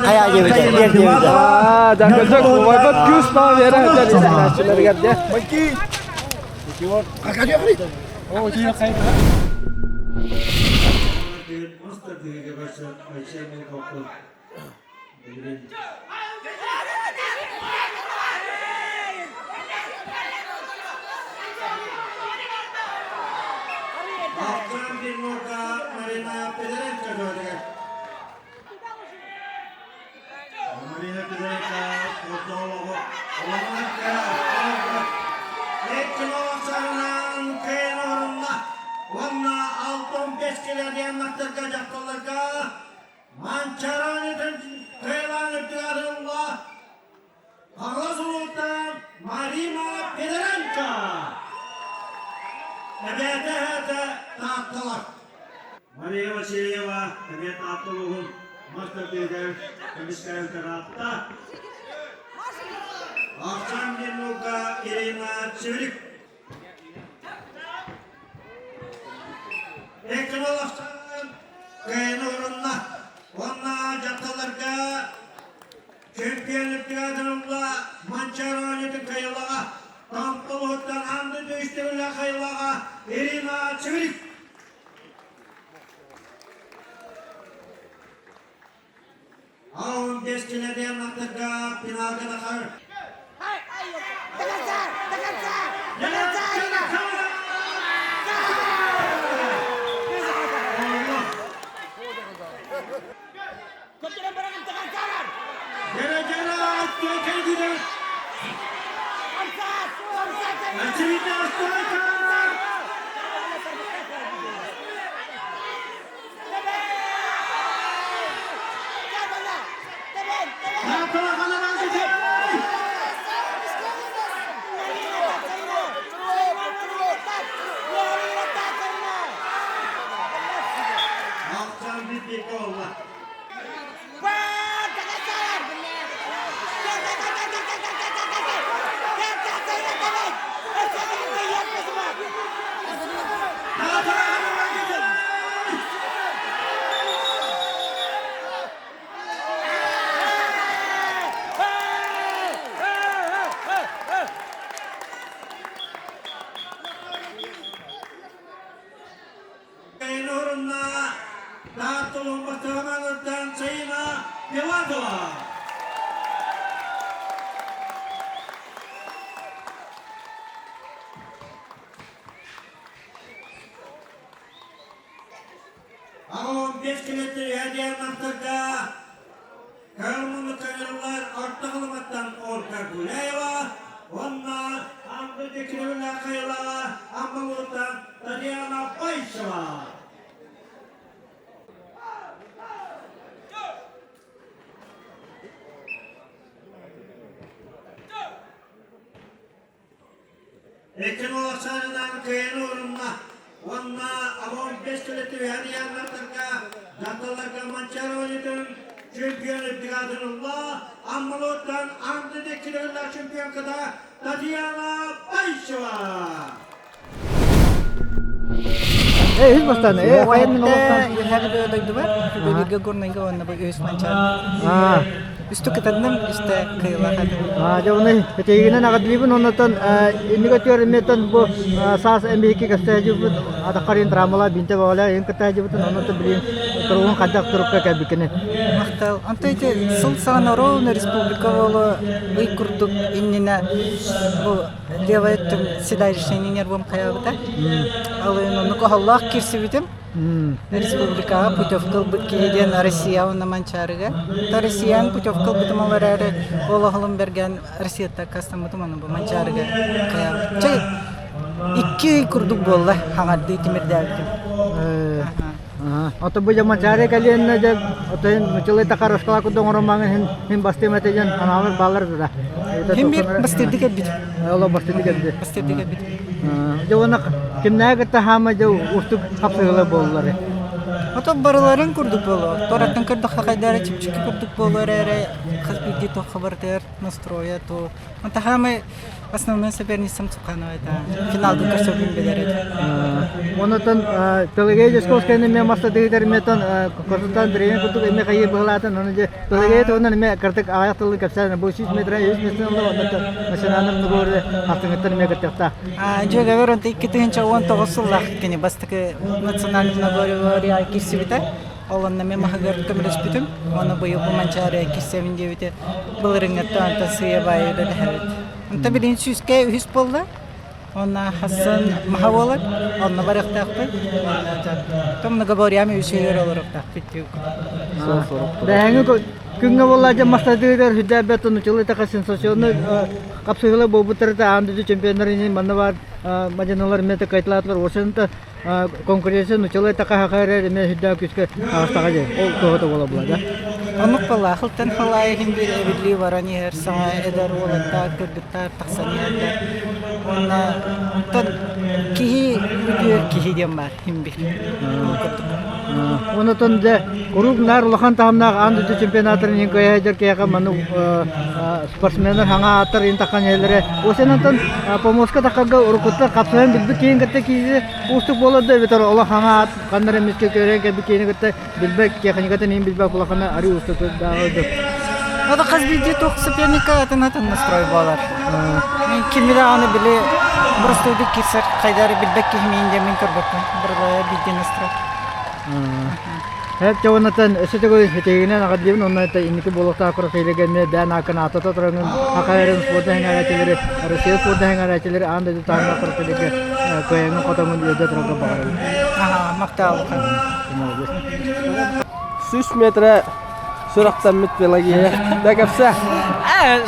хайаа диэбитэ, биэр диэбитэ. Аа, дакылдьык убайбыт күүс баа биэрэ сылдьар иитиллээччилэригэр дьэ. Марина Петренко көтүгэр. Марина Петренко Курдолову Эккиноосарынан кыайан орунна уонна 65 килограмм маттарга дьахталларга Манчараанытын кыайлаан үрдүгэр ылла Хаҥалас улууттан Марина Петренко. Эбээтэ эһээтэ Таатталар. Мария Васильева эмиэ Таатта улууһун мас тардыытыгар көмүскээн тараатта. Ахсаан Мирнука Ирина Цюрик. Эккиноловтан кыайыны урунна уонна дьахталларга Чемпион Олимпиадаларга Манчаары оонньуутун кыайыылааҕа Таҥха улууһуттан аан дойду үс төгүллээх кыайыылааҕа Ирина Цюрик. Аун бэс килэдиэн аттарга финалга тахар. До конца! До конца! До конца, Ирина! Орунна Таатталон Бастаманаттан Сайына Филатова. Аҕам бес килетти эдиэн мантарга Калмыны Кареллар орто Халыматтан Ольга Гуляева уонна Анна Декиревна Хайылаҕа Аммалыттан Татьяна Байшева. Эккин-олохсаанынан кыайан уурунна уонна абон бес көлөтү түһэн дьахталларга Манчаары оонньуутун чемпион үрдүк аатын ылла. Аммалыттан Анна Деккиревна чемпионката Татьяна Байшева. Э, үс бастан. Э, хайан мин олохтон. Үһәбі дойдубар, Бөлүгө Горнайга уонна бу үс манчаар. Үстүк кытанным, үстэ кыйла хадым. Аа, дьэ оны этигинен аҕадлыыбын оннотон иннигэ түөр эмиэтэн бу саас эмиики кэстэһдьибит атаххарын травмала бинте баҕала эн кыттаһдьыбытын оннотон билин туругун хайдах турукка кэлбиккини. Махтал. Онто ити сыл саҕана ровно республика оҕоло ый курдук иннинэ бу левая өттүм седалищный нервым хайаабыта. Ал ыйын оннук оһоллоох киирсибитим. Республикаҕа путевка ылбыт киһи диэн Россия уонна Манчаарыга. То Россияны путевка ылбытым ол эрээри ол оһолум бэргэн Россияттан аккаастаммытым ону бу Манчаарыга хайаабыт. Чэ икки ый курдук буолла хаҥардыы тимирдээбитим. Ото бу Манчаары кэлиэннэ дьэ отойун мучылай тахарошкала курдук оҥоромаҥын иһин мин бастыым этэ диэн анаалар бааллар да. Мин бир бастырдык кэлбит. Оло бастырдык кэлбит. Бастырдык кэлбит. Дьэ уонна кимнээҕи кытта хаама дьэ уустук хапсыһыылар буоллулар. Ото барыларын курдук буолуо. Тораттан көрдөххө хайдара чипчики курдук буолуо эрээри хас биирдии туохха барытыгар настроя то. Онто хаамай основной соперницам Цуканова это финалга көрсөбүн билэр этим. Онотон Пелагея Дьячковскаяны эмиэ мастадыгытар эмиэтон консультант тренер курдук эмиэ хайыы быһылаатын ону дьэ Пелагея туһунан эмиэ кырдык аҕыйах тылы кэпсээн бу 100 метра 100 метрин ылла оннуттан национальным договоры хастыҥыттан эмиэ кыттыахтаах. Дьүөгэбэр онто 2019 сыллаах кини бастакы национальный договоры киирсибитэ. Ол онно мен маһыгар көмөлөспүтүм. Оны быйыл бу Манчаарыга киирсэбин диэбитэ. Былырыҥҥыттан онтон сыыйа баайы үлэлэһэбит. Онтон билигин сүүскэ үһүс буолла. Онна хассын маха буолар, онно барыахтаахпыт. Том многоборьями үсүһүгэр олоруохтаахпыт Бэһэҥи күҥҥэ буолла дьэ мастардыгар сүрдээбэт нучалы така сенсационный хапсыһыла буолбуттар да аан дойду чемпионнарын манна баар мадьаналар эмиэ кайталаатылар уосанта конкуренция нучалы така хахарар эмиэ сүрдээх күскэ аҕыстаҕа дьэ ол туһата буола була да Оннук буолла хылтан халаайы иһин биир эбиллии баран иһэр саҥа эдэр уолаттар кыргыттар тахсан иһэллэр уонна онтон киһи үтүөр киһи диэн баар иһин биир ол курдук Онотон дьэ куруук наар улахан таһымнаах аан дойду чемпионаттарын иһин кыайа сылдьар киһиэхэ маны спортсменнар хаҥа ааттар иһин таххан иһэллэрэ. Осенантан помоска таххарга уруккуттан хапсыһан билбит киһин кытта киирии уустук буолар да эбэтэр олох хаҥа аат ханна эрэ эмискэ көрөн кэлбит киһини кытта билбэт техникатын иһин билбэт улахана арыы уустук дааҕы дьон. Ода хас биирдии туох соперникка атын атын настрой буолар. Мен кими даҕаны били боростуойдук киирсэр хайдары билбэт киһи миин диэн мин көрбөппүн. Барылара биирдии настрой. Хэп чаванатан өссө төгүл этигинэн аҕардыыбын уонна инники буолуохтаах күрэхтэһиилэргэ эмиэ бэйэн ааккын ааттата тураҥҥын Саха эрин спорда эҥээрээччилэри Россия спорда эҥээрээччилэри аан дойду таһымнаах күрэхтэһиилэргэ кыайаҥҥын хотоҥҥун үөрдэ турарга баҕарабын. Аха, махтал. Сүүс метрэ сүрэхтэммит Пелагея. Да кэпсэ.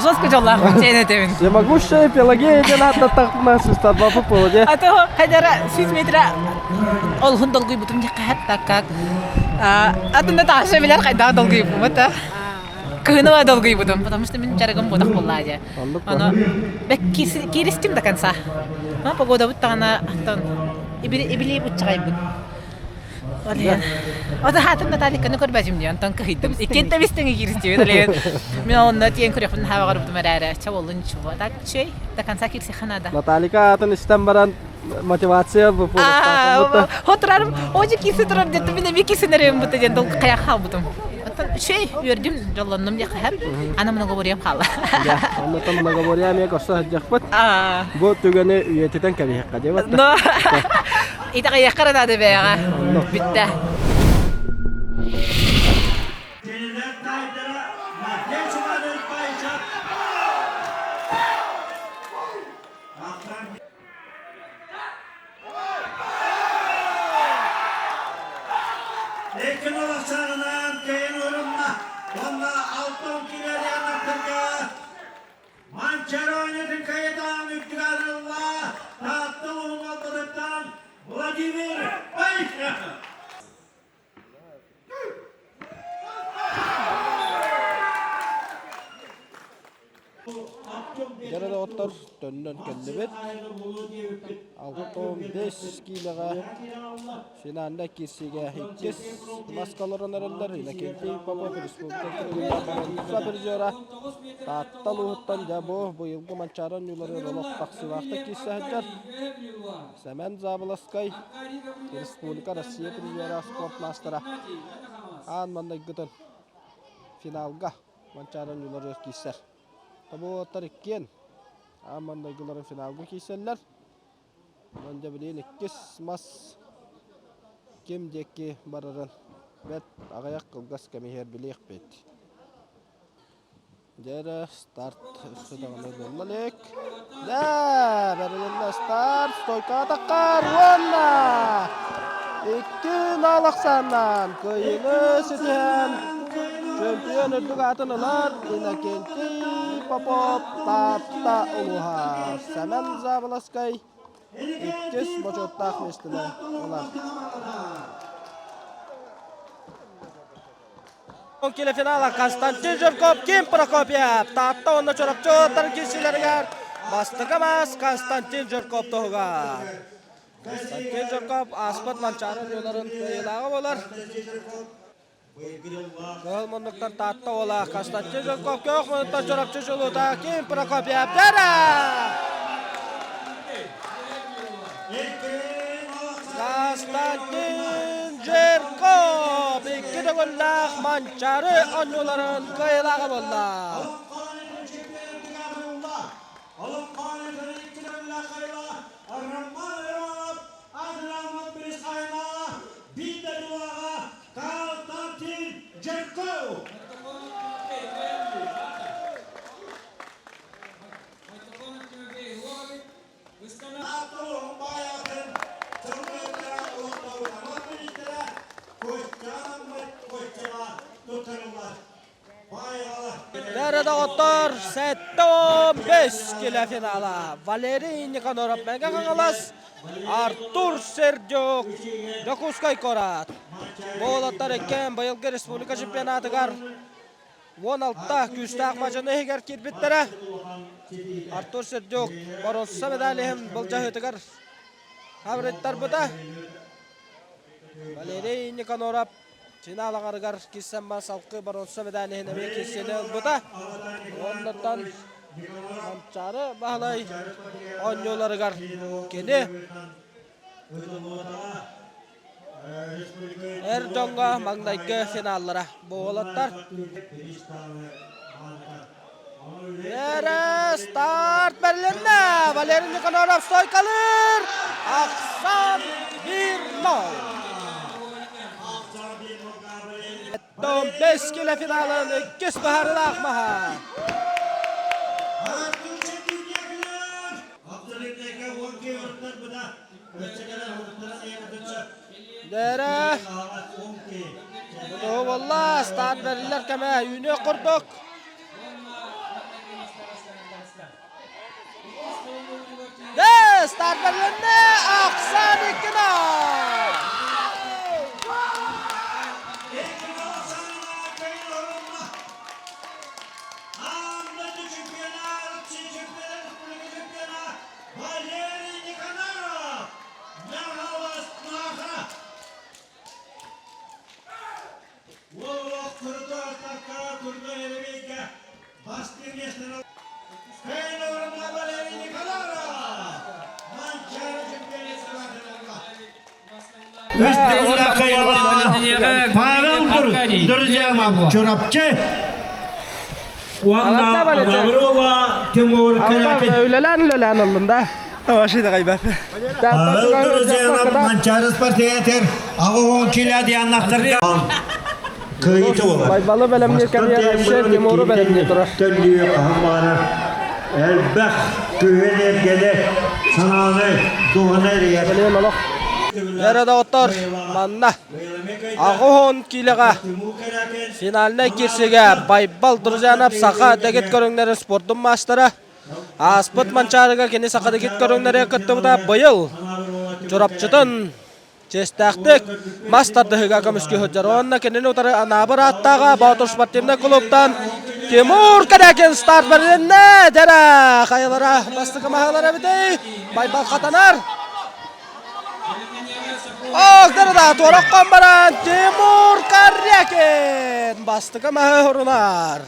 Жестко дьоллоох чэйин этэбин. Всемогущая Пелагея диэн ааттаттахпына сыстарбаппыт буолуо дии. А то хайдара 100 метра олхун долгуйбутум диэххэ так как атында таһаша билэр хайдах долгуйбуппут да кыһыныма долгуйбутум потому что мин дьарыгым буотах буоллаа дии ону бэк кииристим до конца погодабыт даҕаны ибили буччаҕайбыт Ото хаатын Наталиканы көрбөтүм дии, онтон кыһыйдым. Иккиэн тэбис-тэҥэ кииристибит, олеһин. Мин онно тиийэн көрүөхпүн хаабаҕарбытым эрээри, чэ буоллун ничего. Так, чэй, до конца киирсиэххэ наада. Наталика аатын истэн баран мотивация Хотурарым, очи киирсе турар деттим, мин эмиэ киирсин эребин бутта диэн долгу хайах хаалбытым. Оттон үчүгэй, үөрдүм, дьоллоннум диэххэ сөп. Аны многоборьем хаалла. Оннотон многоборье эмиэ көрсө сылдьыахпыт. Бу түгэни үйэтитэн кэбиһиэххэ диэбит. Но итэҕэйиэххэ эрэ наада бэйэҕэ. Бүттэ. Икки кэйэн орунна уонна алтан килэлианаттарга Манчаронетын кайытаан үрдүк арылла Таатта улуһун алтатыттан Владимир Баишев. Дьэ доҕоттор, төннөн кэллибит. 65 киилэҕэ финальнай киирсиигэ иккис маска олорон эрэллэр Иннокентий Попов республика кыргыттара призера Таатта улууһуттан дьэ бу быйылгы Манчаары оонньууларыгар олох тахсыылаахтык киирсэ сылдьар Сэмэн Заболоцкай республика Россия призера спорт маастара аан маҥнайгытын финалга Манчаары оонньууларыгар киирсэр. Тобуоттар иккиэн аан маҥнайгыларын финалга киирсэллэр. Онон дьэ билигин иккис мас ким диэки барарын бэрт аҕыйах кылгас кэм иһигэр билиэхпит. Дьэ эрэ старт өссө даҕаны буолла илик. Дьэ, бэрилиннэ старт, стойкаҕа таххар уонна икки нал ахсааннаан кыайыыны ситиһэн чемпион үрдүк аатын ылар Иннокентий Попов Таатта улууһа Сэмэн Заболоцкай иккис бочуоттаах миэстэни ылар. Киле финала Константин Жирков, Ким Прокопьев, Таатта уонна Чурапчы уолаттарын киирсиилэригэр бастакы мас Константин Жирков туһугар. Константин Жирков ааспыт Манчаары оонньууларын кыайыылааҕа буолар. Кыһыл муннуктан Таатта уола Константин Жирков, күөх муннуктан Чурапчы чулуута Ким Прокопьев. Константин Жирков икки төгүллээх Манчаары оонньууларын кыайыылааҕа буолла. доҕоттор, 75 кило финала. Валерий Никаноров Мэҥэ Хаҥалас, Артур Сердюк, Дьокуускай куорат. Бу уолаттар иккиэн быйылгы республика чемпионатыгар 16 күүстээх мадьыны иһигэр киирбиттэрэ. Артур Сердюк боруонса медаль иһин былдьаһыытыгар хабырыттарбыта. Валерий Никаноров Финал аҥарыгар киирсэн салкы боруонса медаль иһин эмиэ киирсиини ылбыта. Оннуттан Манчаары Баһылай оонньууларыгар кини эр дьоҥҥо маҥнайгы финаллара буолаттар. Эрэ старт бэрилиннэ! Валерий Никаноров стойкалыыр! Ахсан 1-0. Том 5 кило финалын иккис быһаарыылаах маһа. Дэрэ Бу буолла старт бэриллэр кэмэ үүнүөх курдук. Дэ старт бэрилиннэ Ахсан Иккинов! Валерий Никаноров! Наҕалас Уоллаах курду атакка курду эребейгэ бастыыр миэстэни Кыайын Валерий Никаноров! Манчаары чемпионат Павел Друзьянов Чурапчы уонна Лаврова Тимур Карякин. Үлэлээн үлэлээн ыллым да. Вообще да кайбат. Павел Друзьянов Манчары спортиятер аҕа килэ дианнахтарга кыайыты болар. Байбалы бэлэмниир кэмигэр Айсен Тимуру бэлэмнии турар. Төллүү хаһан баҕарар элбэх күһүн эргэни санааны дуһаны эрийэр. Эрэ доҕоттор, манна 80 киилэҕэ финальнай киирсиигэ Байбал Друзьянов саха дэгит көрүҥнэрин спордун маастара. Ааспыт Манчаарыга кини саха дэгит көрүҥнэрэ кыттыбыта быйыл Чурапчытын чиэстээхтик мас тардыһыыга көмүскүү сылдьар. Уонна кинини утары Анаабыр ааттааҕа Боотур спортивнай клубтан Тимур Корякин старт бэрилиннэ. Дэрэ хайалара бастакы маһалара эбитий? Байбал хатанар. Ох, да туораххан баран Тимур Корякин бастакы маһы хорунар.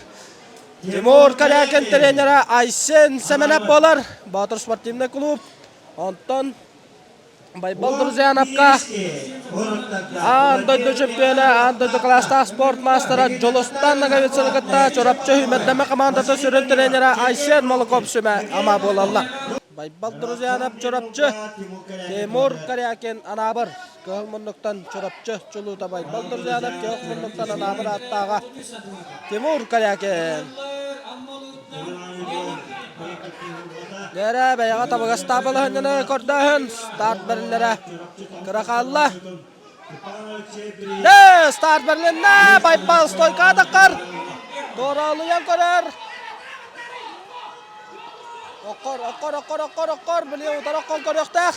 Тимур Корякин тренера Айсен Семенов буолар. Боотур спортивный клуб. Онтон Байбал Друзьяновка аан дойду чемпиона, аан дойду кылаастаах спорт маастара Дьулустан Ноговицыны кытта Чурапчы сүүмэрдэмэ командатын сүрүн тренера Айсен Молоков сүмэ ама буолаллар. Байбал Друзьянов Чурапчы, Тимур Корякин Анаабыр, Кыһыл муннуктан Чурапчы чулуута Байбал Друзьянов, Кыһыл муннуктан Анаабыр ааттааҕа Тимур Корякин. Дээрэ бэйэҕэ табыгастаах балаһынньаны көрдөөһүн старт бэриллэрэ кыра хаалла. Дэ старт бэрилиннэ Байбал стойка атаккар туоралыйан көрөр. Оккор, оккор, оккор, оккор, оккор, били утары оккон көрүөхтээх.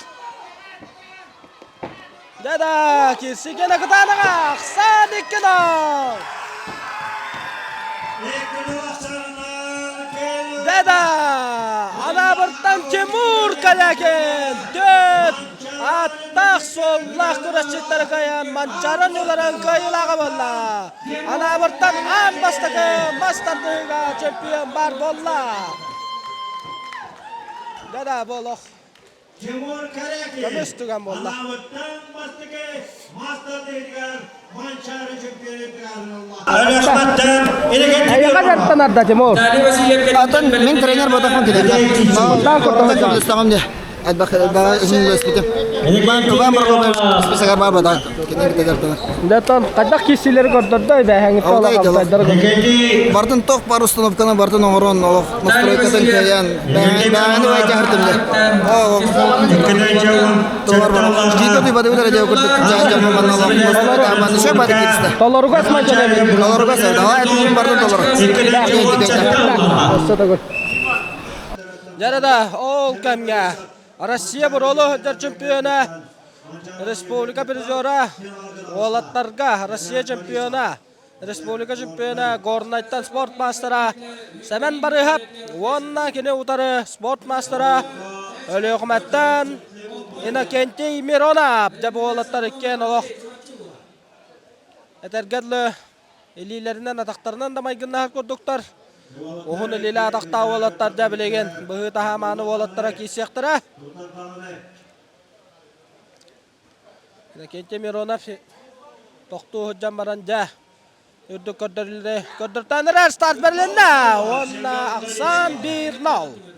Да-да, кирсикена кытаанаҕа, ахсаан иккинол! Да-да, Анаабыртан Тимур Калякин төрт аттаах суоллаах күрэсчиттары кыайан Манчаары ньуларын кыайыылааҕа буолла. Анаабыртан аан бастакы мас тардыһыыга чемпион баар буолла. Да-да, буолуох. Тимур Корякин Көмүс түгэн буолла. Анаабыттан бастакы мастер-тренер Манчаары Эйиэхэ дьарыктанар да Тимур? Атын мин тренер буолтахпын киниэхэ. Онтон Куртаҕым дии. Элбэх элбэх үһүн Иван Иван Баргов бар бата. Киниэхэ дьарыктанар. Дэтон хайдах киирсиилэри көрдөрдө бэһэҥиттэ олох Бартын тох бар установканы бартын оҥорон олох настройкатын кыайан бэйэни бэйэ дьаһартым дэ. Толор бар. Жиито туй бады билер дьэ курдук дьон манна олох шө бады киристе. Толоругас мадьалабы. Толоругас, давай этим бардын толор. Жарада ол кэмҥэ Россия буролу сылдьар чемпиона, республика призера, уолаттарга Россия чемпиона, республика чемпиона Горнайтан спорт маастара Сэмэн Барыһап уонна кини утары спорт маастара Өлүөхүмэттэн Иннокентий Миронов дьэ бу уолаттар иккиэн олох этэргэ дылы илиилэринэн атахтарынан да майгыннаһар курдуктар. Уһун илиилээх атахтаах уолаттар дьэ билигин быһыы таһаамааны уолаттара киирсиэхтэрэ. Иннокентий Миронов тохтуу сылдьан баран дьэ үрдүк көрдөрүүлэри көрдөртөөн эрэр старт бэрилиннэ уонна ахсаан 1-0.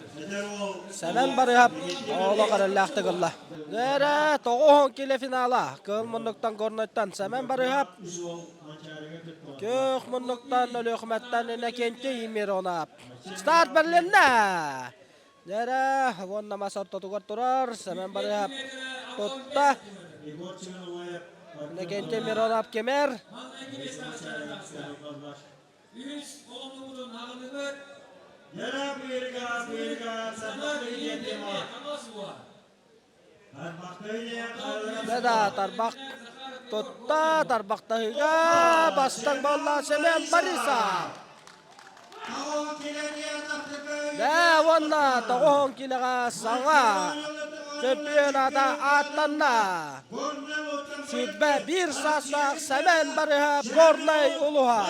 Сэмэн Барыһап олох эрэллээхтик ылла. Эрэ 90 кило финала. Кыыл муннуктан Горнайтан Сэмэн Барыһап Күөх муннуктан Өлүөхүмэттэн Иннокентий Миронов. Старт бэрилиннэ! Дьэрэ, уонна мас ортотугар турар Сэмэн Барыһап тутта. Иннокентий Миронов кимэр. Да, тарбах тутта, тарбахтаһыыга бастаҥ буолла Семен Борисов. Да, уонна тоҕуһун килэҕэ саҥа чемпионата ааттанна. 21 саастаах Сэмэн Барыһап Горнай улуһа.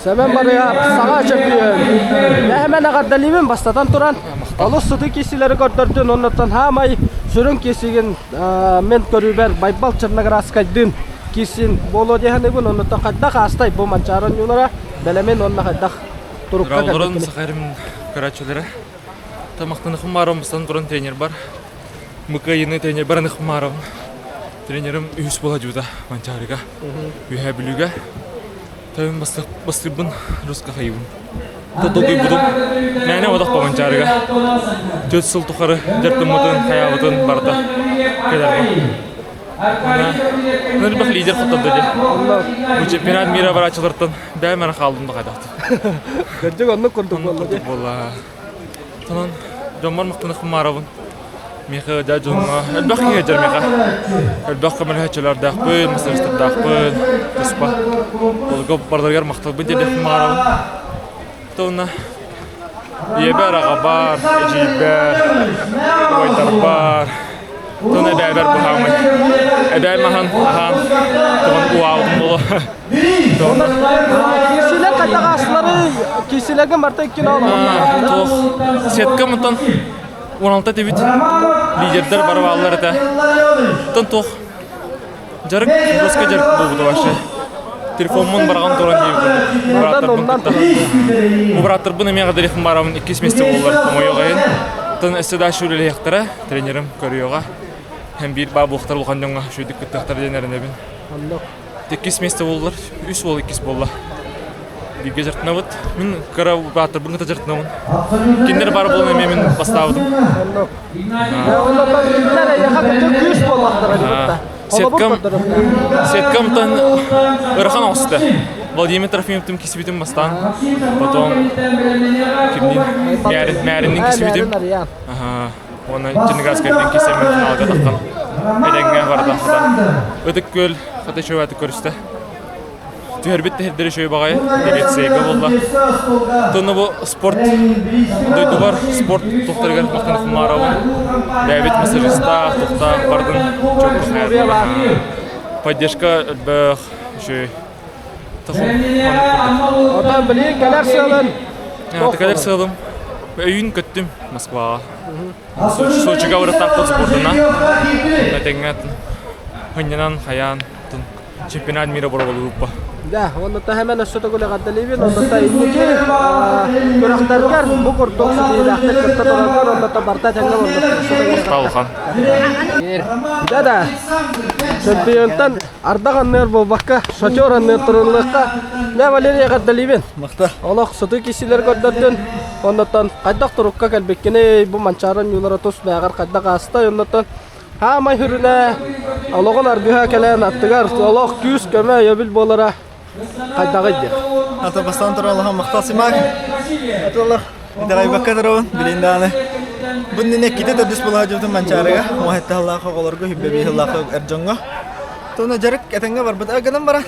Сэмэн Барыһап саҥа чемпион. Нэһэмэн эҕэрдэлиибин бастатан туран олус сытыы киисилэри көрдөрдүн оннуттан хаамай сүрүн киисигин мен көрүүбэр Байбал Черноградскайдыын киисин буолуо диэхэнибин оннуттан хайдах аастай бу Манчаары оонньуулара бэлэмин уонна хайдах турукка Олорон Сахарим көрөөччүлэрэ тамақтаныхым баарым бастан туран тренер бар. Мыкайыны тренер бараныхым баарым. Тренерим үһүс буола дьута Манчаарыга. Үһэ Бүлүүгэ. Тойон бастырбын руска хайыбын. Толкуйбутум. Мээнэ одох по Манчаарыга. Төрт сыл тухары дьартыммытын, хайаабытын барыта кэлэрбин. Нырбах лидер хоттордо дии. Бу чемпионат мира барааччылартан бэйэм эрэ хаалдым да хайдахтын. Кырдьык оннук курдук буолла дии. Буолла. Онон дьоммор махтаныхпын Миэхэ дьэ дьоҥҥо элбэх киһи дьэр миэхэ. Элбэх көмөлөһөөччүлэрдээхпин, массажистардаахпын, туспа. Олорго бардарыгар махталбын тиэрдиэхпин баҕарабын. Тонна ийэбэр, аҕабар, эдьиийбэр, убайдарбар, тон эбээбэр быһаамай. Эбээм аһан, аһаан, тоҕон уаабытым буолуо. Киисилэр хайдах аастылары киисилэргэ барта иккин Туох сетка мутан 16 этибит. Лидердер бары бааллар этэ. Оттон туох дьарык жестко дьарык буолбута вообще. Телефоммун бараҕан туран диэбит бырааттарбын кытта. Бу бырааттарбын эмиэ гадарихым барабын иккис месте буоллар хомойуоҕайын. Оттон өссө да үлэлиэхтэрэ, тренерим көрүөҕэ. Һэм биир баа буолуохтар улахан дьоҥҥо үчүгэйдик кыттыахтара диэн эрэнэбин. Иккис миэстэ буоллар, үс уол иккис буолла. Бииргэ дьарыктанабыт. Мин кыра бааттарбын кытта дьарыктанабын. Кинилэр баар буолан эмиэ мин бастаабытым. Сеткам, сеткамтан ыарахан оҕуста. Владимир Трофимовтым кисибитим бастаан. Потом кимнин Мээрин, Мээриннин кисибитим. Уонна Черноградскайдын кисэммин финалга таххан эдэҥҥэ барда хата. Ытык Күөл хата үчүгэй көрүстэ. Түһэрбит тэһирдэр үчүгэй баҕайы Грецияга буолла. Тонно бу спорт дойдубар спорт тухтарыгар махтанахым маарабын. Бэйэбит массажистаах, тухтаах бардын чоппу Поддержка элбэх үчүгэй. Оттон билигин кэлэр сыалын Кэлэр сыалым өйүн көттүм Москваҕа. Сочига барыттаахпыт спордунан. Тэҥҥэ хынньанан хайаан чемпионат мира бороболууппа. Да, онно таһыман өссө төгүл эҕэрдэлиибин, онно та инники күрэхтэргэр бу курдук ситиһиилээхтик кытта тураргар, онно та барта этэҥҥэ буоллун. Махтал Да да. Чемпионтан ардах анныар буолбакка, шатер анныар туруллуохха. Да, Валерий эҕэрдэлиибин. Махтал. Олох сытыы киһилэр көрдөрдүн. Оннуттан хайдах турукка кэлбиккиний, бу Манчаары ньуулара тус бэйэҕэр хайдах ааста, оннуттан Хаамай хүрүнэ олоҕун аргыһа кэлэн аттыгар олох күүс-көмө өйөбүл буолара хайдаҕый диэх. Ата бастаан туран улахан махтал Симак. Атыллах итэҕэйбэккэ турабын билин даҕаны. Бу иннинэ иккитэ төрдүс былаадьыбытын Манчаарыга, уоһэтте сыллаах оҕолорго, хүббэбии сыллаах эр дьоҥҥо. Туона дьарык этэҥҥэ барбыт. Гынан баран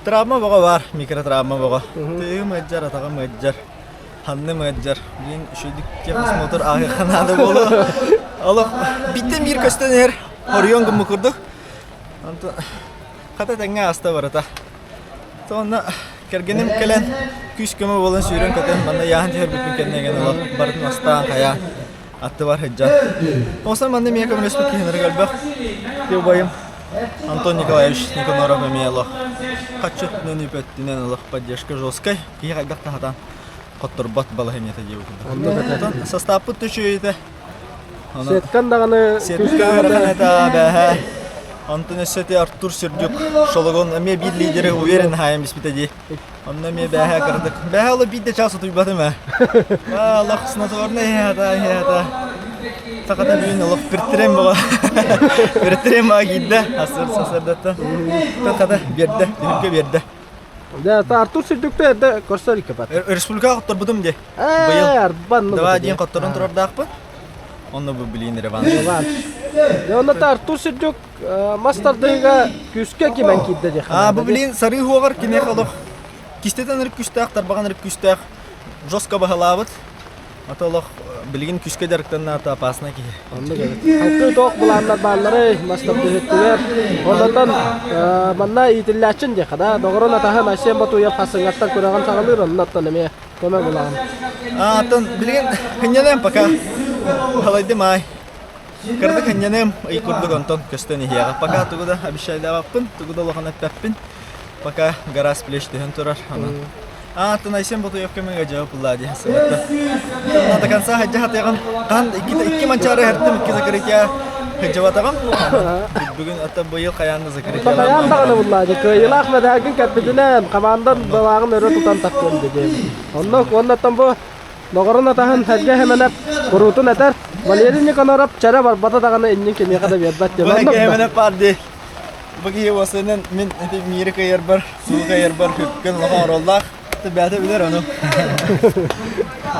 травма бөҕө бар, микротравма бөҕө. Тыым ыалдьар, атаҕым ыалдьар. Ханным ыалдьар. Билин үчүгэйдик техосмотр ааһыахха наада буолуо. Олох биттэн биир көстөн иһэр хоруйан гыммыт курдук. Онтон хата тэҥҥэ ааста барыта. Сонно кэргэним кэлэн күүс-көмө буолан сүүрэн-көтөн манна ыйааһын түһэрбиппин кэннэ гэн олох барытын астаан хайаан аттыбар сылдьан. Осон манна эмиэ көмөлөспүт киһилэргэ элбэх. Убайым Антон Николаевич Никаноров эмиэ олох хаччы өттүнэн үп өттүнэн олох поддержка жесткай. Киһи хайдах да сатаан хотторбот балаһыанньата диэбит курдук. Састааппыт үчүгэйитэ. Сеткан даҕаны Сетка ыарахан этэ бээһэ. Онтон өссө ити Артур Сердюк Шологон эмиэ биир лидери уверен хаайан биспитэ дии. Онно эмиэ бээһэ кыратык. Бээһэ оло биир да чаас утуйбатым ээ. Олох снотворный иһээтэ иһээтэ. Сахата бүгүн олох пиртирем баҕа. Пиртирем баҕа киирдэ. Асыр сасырдаттан. Хата биэрдэ. Түһүлгэ биэрдэ. Да, Артур Сердюкты эрдэ көрсөр иккепат. Республикаҕа хотторбутум дии. Быйыл. Давай диэн хотторон турардаахпын. Онно бу билиин реванш. Реванш. Дьэ, онно Артур Сердюк мас тардыһыыга күүскэ кимэн киирдэ диэх. А, бу билиин сарыы хуоҕар киниэхэ олох кистэтэн ырык күүстээх, тарбаҕан ырык күүстээх жестко баһылаабыт. Ата олох билигин күүскэ дьарыктанна ата опасный киһи. Оннук эбит. Халкыы туох былааннар баалларый мас тардыһыттыгар. Онтон манна иитиллээччин диэххэ да, доҕорун атаһын Айсен Батуев хасыҥҥаттан күрэҕин саҕалыыр, оннуттан эмиэ көмө булаҕын. Атын билигин хынньаныам пока. Халайдым аай. Кырдык хынньаныам ый курдук онтон көстөн иһиэҕэ. Пока тугу да обещайдаабаппын, тугу да улахан эппэппин. Пока гора с плеч түһэн турар. Онон Аатын Айсен Ботуев көмөҕө дьаҕа пуллаа дии сылатта. До конца хаджа хатыаҕын хаан икки манчаары хартым икки закрытия хаджабатаҕым. Бүгүн ата быйыл хайаан да закрытия. Хайаан даҕаны буллаа дии. Кыайыылаах мэдээлгин кэппитинэн хамаандан былааҕын өрө тутан тахсыам дии. Онно уоннаттан бу доҕорун атаһын Сэргэ Хэмэнэп куруутун этэр Валерий Никоноров чэрэ барбата даҕаны иннин кимиэхэ да биэрбэт диэн. Бу Хэмэнэп баар дии. Бу киһи уосанан мин ити мииры кыайарбар, суу кыайарбар хүккүн улахан оруоллаах. Бэйэтэ билэр ону.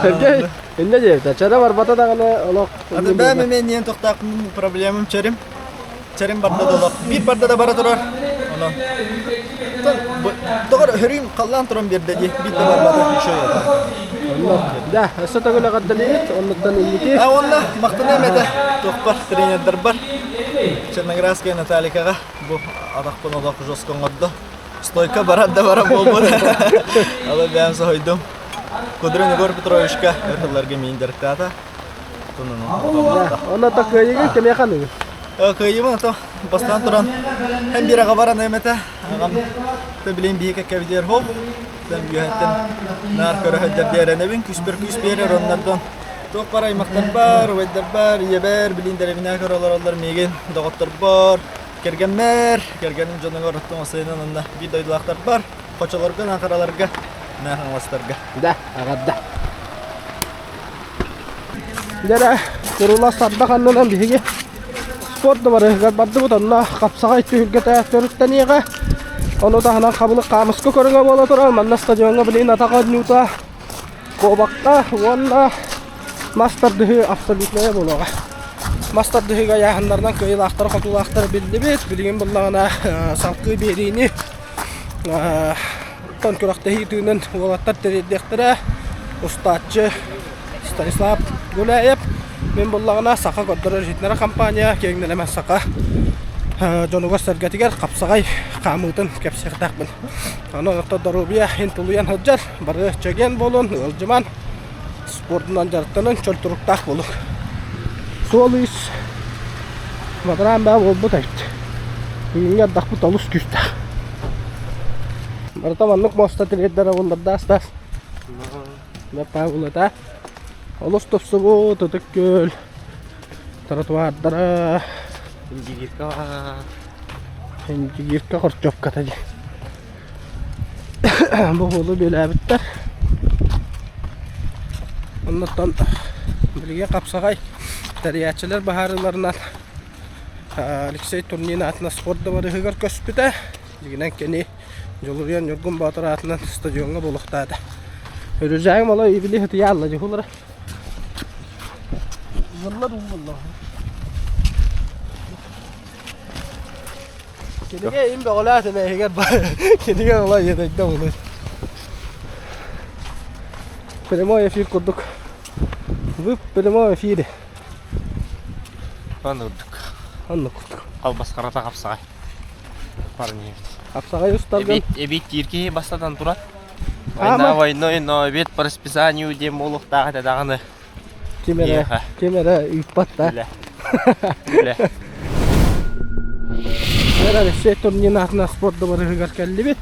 Сергей, инньэ диэбитэ. Чэрэ барбата даҕаны олох... Аты бэйэм эмиэ ниэн тохтоохпун проблемам чэрим. Чэрим барда да олох. Биир барда да бара турар. Онон. Тоҕор хөрүүм халлаан туран биэрдэ дии. Биир да барбата еще Онно. Да, өссө төгүл эҕэрдэлиибит. Оннуттан инники. А онно махтаныам этэ туохпар тренердарбар. Черноградская Наталикаҕа бу атахпын олох жестко оҥордо. Стойка барар да барар буолбут. Алы бэйэм соһуйдум. Кудрин Егор Петровичка өр сылларга миин дьарыктаата. Онно та кыайыгын кимиэхэ аныгын? Кыайыыбын ото бастаан туран һэн биир аҕабар аныам этэ. Аҕам билин биһи кэккэбитигэр хоп. Үөһэттэн наар көрө сылдьар диэрэнэбин күспэр күс биэрэр оннордон Туох бар аймахтарбар, убайдарбар, ийэбэр, билин дэриэбинэ көрө олороллор миигин, доҕотторбор, кэргэммэр, кэргэним дьонугар оттон осайынан онно биир дойдулаахтарбар, хочолорго, наахараларга, нааһаҥаластарга. Да, аҕарда. Дьэрэ, курулас сардах аннынан биһиги спорт дыбарыһыгар бардыбыт онно хапсаҕай түһүлгэтэ төрүттэниэҕэ. Ону таһынан хабылык хаамыска көрүҥэ буола турар. Манна стадиоҥҥа билигин атах оонньуута Куобахха уонна мас тардыһыы абсолютная буолуоҕа. Мас тардыһыыга ыйааһыннарынан кыайыылаахтара-хотуулаахтара биллибит. Билигин буллаҕына салгыы биэриини тон күрэхтэһии тыынын уолаттар тэрийдиэхтэрэ. Устааччы Станислав Гуляев. Мин буллаҕына Саха көрдөрөр иһитиннэрэр компания киэҥ нэлэмэн саха дьонугар-сэргэтигэр хапсаҕай хаамыытын кэпсиэхтээхпин. Аны орто доруобуйа иһин тулуйан сылдьар, бары чэгиэн буолун, ыалдьыман, спордунан дьарыктанан чөл туруктаах буолуҥ. Суол-иис бадараан баа буолбут эбит. Бүгүҥҥү ардахпыт олус күүстээх. Барыта маннык муоста тириэрдэрэ буллардаастаас. Павлата. Олус тупсубут Ытык Күөл тротуардара. Индигирка Индигирка хорчуопката дии. Бу уолу бүөлээбиттэр. Оннуттан билигин хапсаҕай тэрийээччилэр быһаарыыларынан Алексей Турнин аатынан спорт дыбарыһыгар көспүтэ. Дьиҥинэн кини Дьулуруйан Ньургун Боотур аатынан стадиоҥҥа буолуохтаата. Үрүзээгим оло ибили хытыйаалла дьуһулара. Уоллар уолла. Кинигэ им бөҕөлөөх эһигэр кинигэ ола иэдэйдэ буолуй. Прямой эфир курдук. Вы прямой эфире. Оннук. Оннук курдук. Албас харата хапсаҕай. Парни. Хапсаҕай устаргын. Эбит эбит киирки бастатан турар. Война войной, но обед по расписанию диэн буолуохтаах этэ даҕаны. Ким эрэ, ким эрэ ыыппат да. Үлэ. Үлэ. Алексей Турнин аатынан спорт дыбарыһыгар кэллибит.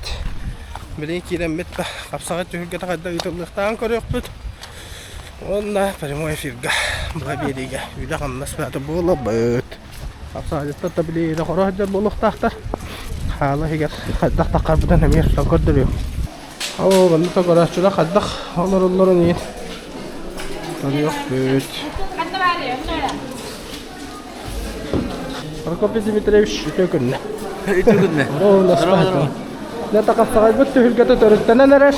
Билигин киирэммит хапсаҕай түһүлгэтэ хайдах ыытыллыахтааҕын көрүөхпүт. Уонна прямой эфирга быһа биэриигэ үлэ-хамнас баата буолабыт. Хапсаҕайдьыттар да билиилэ хоро сылдьар буолуохтаахтар. Хаала иһигэр хайдах таххарбытын эмиэ устан көрдөрүөм. Оо, манна көрөөччүлэр хайдах олороллорун иһин көрүөхпүт. Прокопий Дмитриевич үтүө күннэ. Үтүө күннэ. Нета хапсаҕайбыт түһүлгэтэ төрүттэнэн эрэр.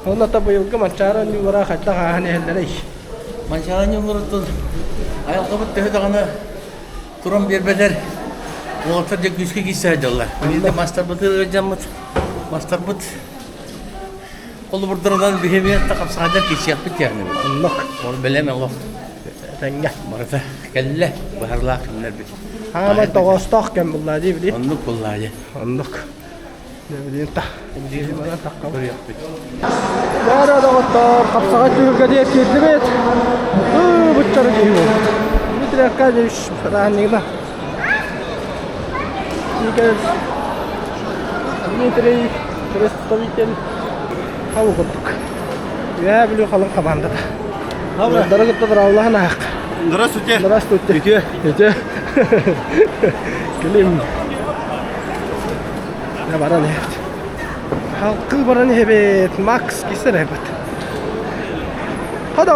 Онно та быйылгы Манчаары оонньуулара хайдах ааһан иһэллэрий? Манчаары оонньууларыттан айылҕабыт төһө даҕаны туран биэрбэтэр уолаттар дьэ күүскэ киирсэ сылдьаллар. Биирдэ мастарбытын ыалдьаммыт, мастарбыт холобурдарынан биһиэбиэт да хапсаҕайдар киирсиэхпит диэхнибит. Оннук. Ол бэлэм олох. Этэҥҥэ. Барыта кэллэ, быһарлаах күннэрбит. Хаамай тоҕоостоох кэм буллаа дии билии. Оннук буллаа дии. Оннук. Бары доҕоттор, хапсаҕай түһүлгэ диэн киирдибит. Буччары киһи буолбут. Дмитрий Аркадьевич Раннигна. Игорь Дмитрий представитель халыҥ курдук. Үөһээ Бүлүү халыҥ хамаандата. Дорогы кытта дороолаһан аах. Здравствуйте. Здравствуйте. Үтүө. Үтүө. Кэлим. Я баран иһэбит. Халкы баран иһэбит. Макс кисер эбит. Хадо.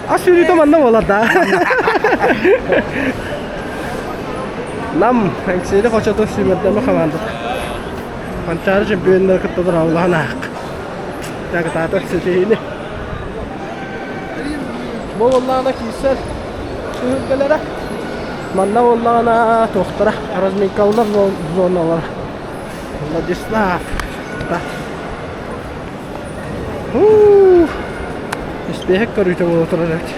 Ас сүүрүүтэ манна буолар да. Нам Эҥсиэли хочотун сүүмэрдэмэ хамаандата. Манчаары чемпионнары кытта дороолаһан аах. Кытаатар ситиһиини. Бу буоллаҕына киирсэр түһүлгэлэрэ. Манна буоллаҕына туохтара разминкаланар зоналара. Владислав. Испиэһэк көрүүтэ буола турар эбит.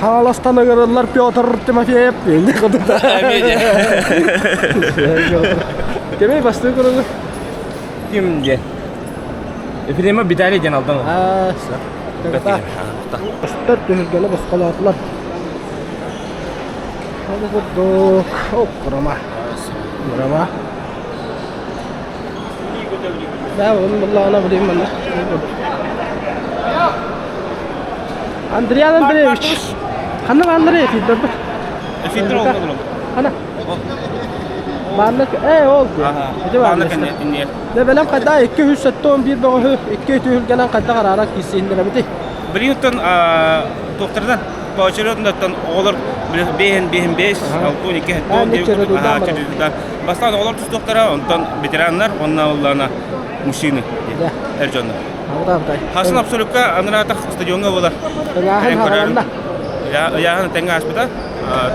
Хаҥаластан ыҥырыллар Петр Тимофеев Кимий бастыы курулу? Ким диэн? Ефремов Виталий диэн Алдан Аа, Көстөр түһүлгэни босхолоотулар. Ол курдук, оп, курама. Курама. Да, он буллаҕына билим манна. Андриан Андреевич, ханна бааллар эфирдэрбит? Эфирдер олордулар. Хана? Бааннык, ээ ол. Ити бааннык. Дэ бэлэм хайда 271 бөҕөһү икки түһүлгэнэн хайдах арааран киирсиһиннэрэбитий? Билигин туохтарынан поочередноттан оҕолор бэһин бэһин бэс алтын икки хэттон бастаан оҕолор тустуохтара онтон ветераннар уонна уллана мужчины эр дьоннор. Хасын абсолютка анараатах стадиоҥҥа буолар. Ыйааһын тэҥҥэ ааспыта.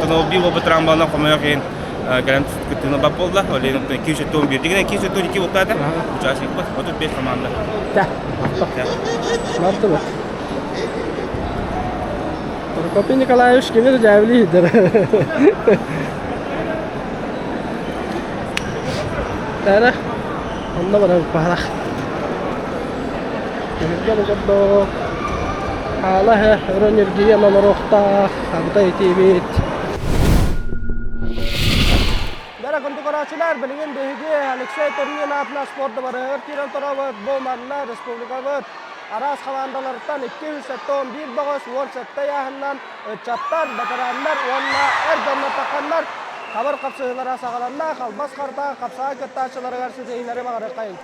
Тонол бии буолбут трамбалынан хомойох иһин кэлэн кыттыыны бап буолла. Ол иһин 271 дигинэ 272 буолтаата. Участникпыт 35 команда. Мартыбы. Прокопий Николаевич кими дьээбили иһдэр. Тара, онно барар баһарах. Түһүлгэ бу курдук хаала иһэ өрө ньиргийэн олоруохтаах, абытай итиибит. Бара. күндү көрөөччүлэр, билигин биһиги Алексей Турнин аатынан спорт дыбарыгар киирэн турабыт. Бу манна республикабыт араас хамаандаларыттан 271 бөҕөс 17 ыйааһынынан ыччаттар, ветераннар уонна эр дьоннор тахханнар хабыр хапсыһыылара саҕаланна. Халбас харта хапсаҕай кыттааччыларыгар ситиһиилэри баҕарыаххайыҥ.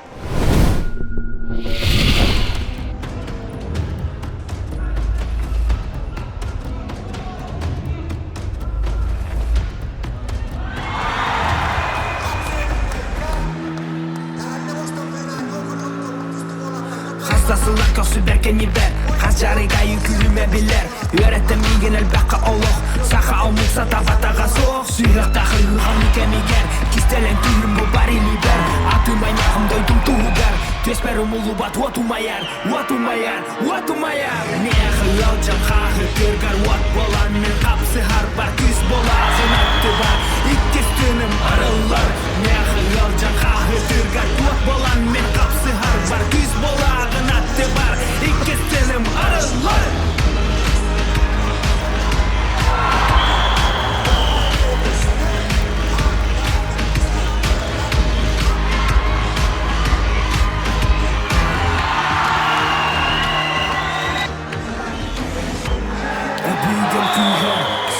Хастасылар көхсүбэр кэннибэр Хас дьарыгайы күлүмэ билэр Үөрэттэ миигин элбэххэ олох Саха омук сатабатаҕа суох Сүһүөхтээх ыһыаханы кэмигэр Кистэлэҥ түһүм бу бар илиибэр Атым айаҕым дойдум туһугар Түөспэр умуллубат уот умайар Уот умайар, уот умайар Миэхэ ыалдьан хааһы кыргар уот буолан Мин хапсыһарбар күүс буолааҕын аттыбар Иккис тыыным арыллар Миэхэ ыалдьан хааһы кыргар уот буолан Мин хапсыһарбар күүс буолааҕын аттыбар Иккис тыыным арыллар Өбүгэм күүһэ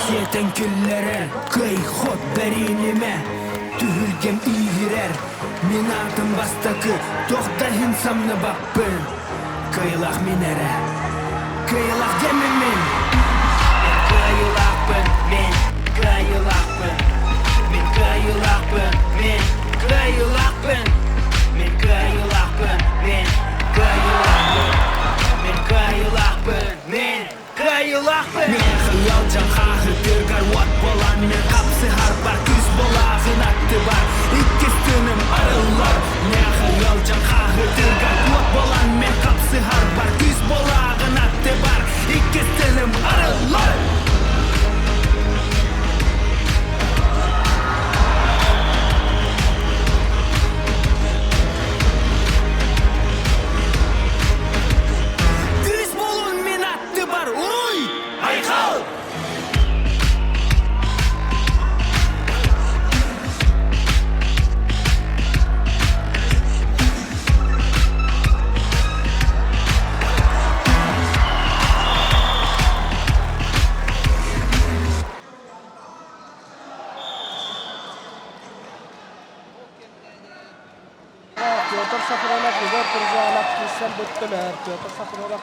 сиэтэн киллэрэр Кый-хот бэринимэ Түһүлгэм ииһирэр Мин аатым бастакы Туох да иһин самныбаппын Кыайылаах мин эрэ Кыайылаах диэммин мин Мен кыайылаахпын Мен кыайылаахпын Мен кыайылаахпын Мен кыайылаахпын Мен кыайылаахпын Мен кыайылаахпын Мен кыайылаахпын Мен Кыайыылаахпын Миэхэ ыалдьан хааһы тыыргар уот буолан Мин хапсыһарбар күүс буолааҕын аттыбар Иккис тыыным арыллар Миэхэ ыалдьан хааһы тыыргар уот буолан Мин хапсыһарбар күүс буолааҕын аттыбар Иккис тыыным арыллар Күүс буолун мин аттыбар Уруй! Айхал! Петр Сафронов, Егор Туржанов киирсэн бүттүлэр. Петр Сафронов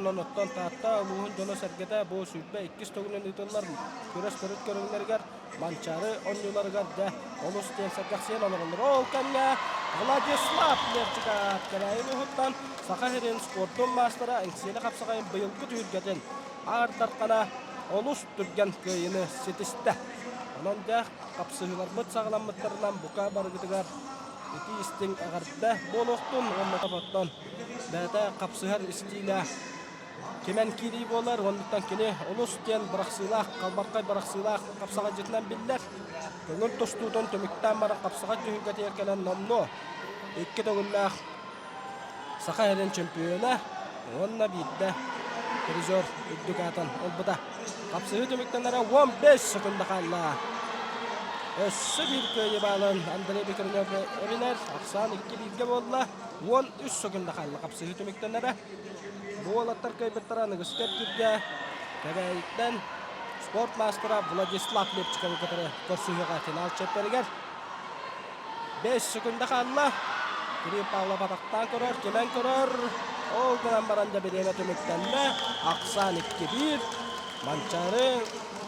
Онон Таатта улууһун дьоно-сэргэтэ бу 22 төгүлүн ыытыллар күрэс төрүт көрүҥнэригэр Манчаары оонньууларыгар дьэ олус диэн сэргэхсийэн олороллор. Ол кэмҥэ Владислав Левчиков Кэбээйи улууһуттан Саха сирин спордун маастара Эҥсиэли хапсаҕайын быйылгы түһүлгэтин Аар Дархана олус түргэн кыайыыны ситистэ. Онон дьэ хапсыһыыларбыт саҕаламмыттарынан бука барыгытыгар итии истиҥ эҕэрдэ буолуохтун уонна оттон бэйэтэ хапсыһар истиилэ кимэн киирии буолар оннуттан кини олус диэн бырахсыылаах халбархай бырахсыылаах хапсаҕайдьытынан биллэр көҥүл тустуутун түмүктээн баран хапсаҕай түһүлгэтигэр кэлэн номнуо икки төгүллээх Саха сирин чемпиона уонна биирдэ призер үрдүк аатын ылбыта. Хапсыһыы түмүктэнэрэ 15 секунда хаалла. Өссө биир кыайыы баалын Андрей Бекренев эбинэр. Ахсаан икки бииргэ буолла. 13 секунда хаалла хапсыһыы түмүктэнэрэ. Бу уолаттар кыайбыттара аныгыскы эргииргэ Кэбээйиттэн спорт маастара Владислав Лепчиковы кытары көрсүһүөҕэ финал чиэппэригэр. 5 секунда хаалла. Кирилл Павлов атахтаан көрөр, кимэн көрөр. Ол гынан баран да бириэмэ түмүктэннэ. Ахсаан 2-1. Манчаары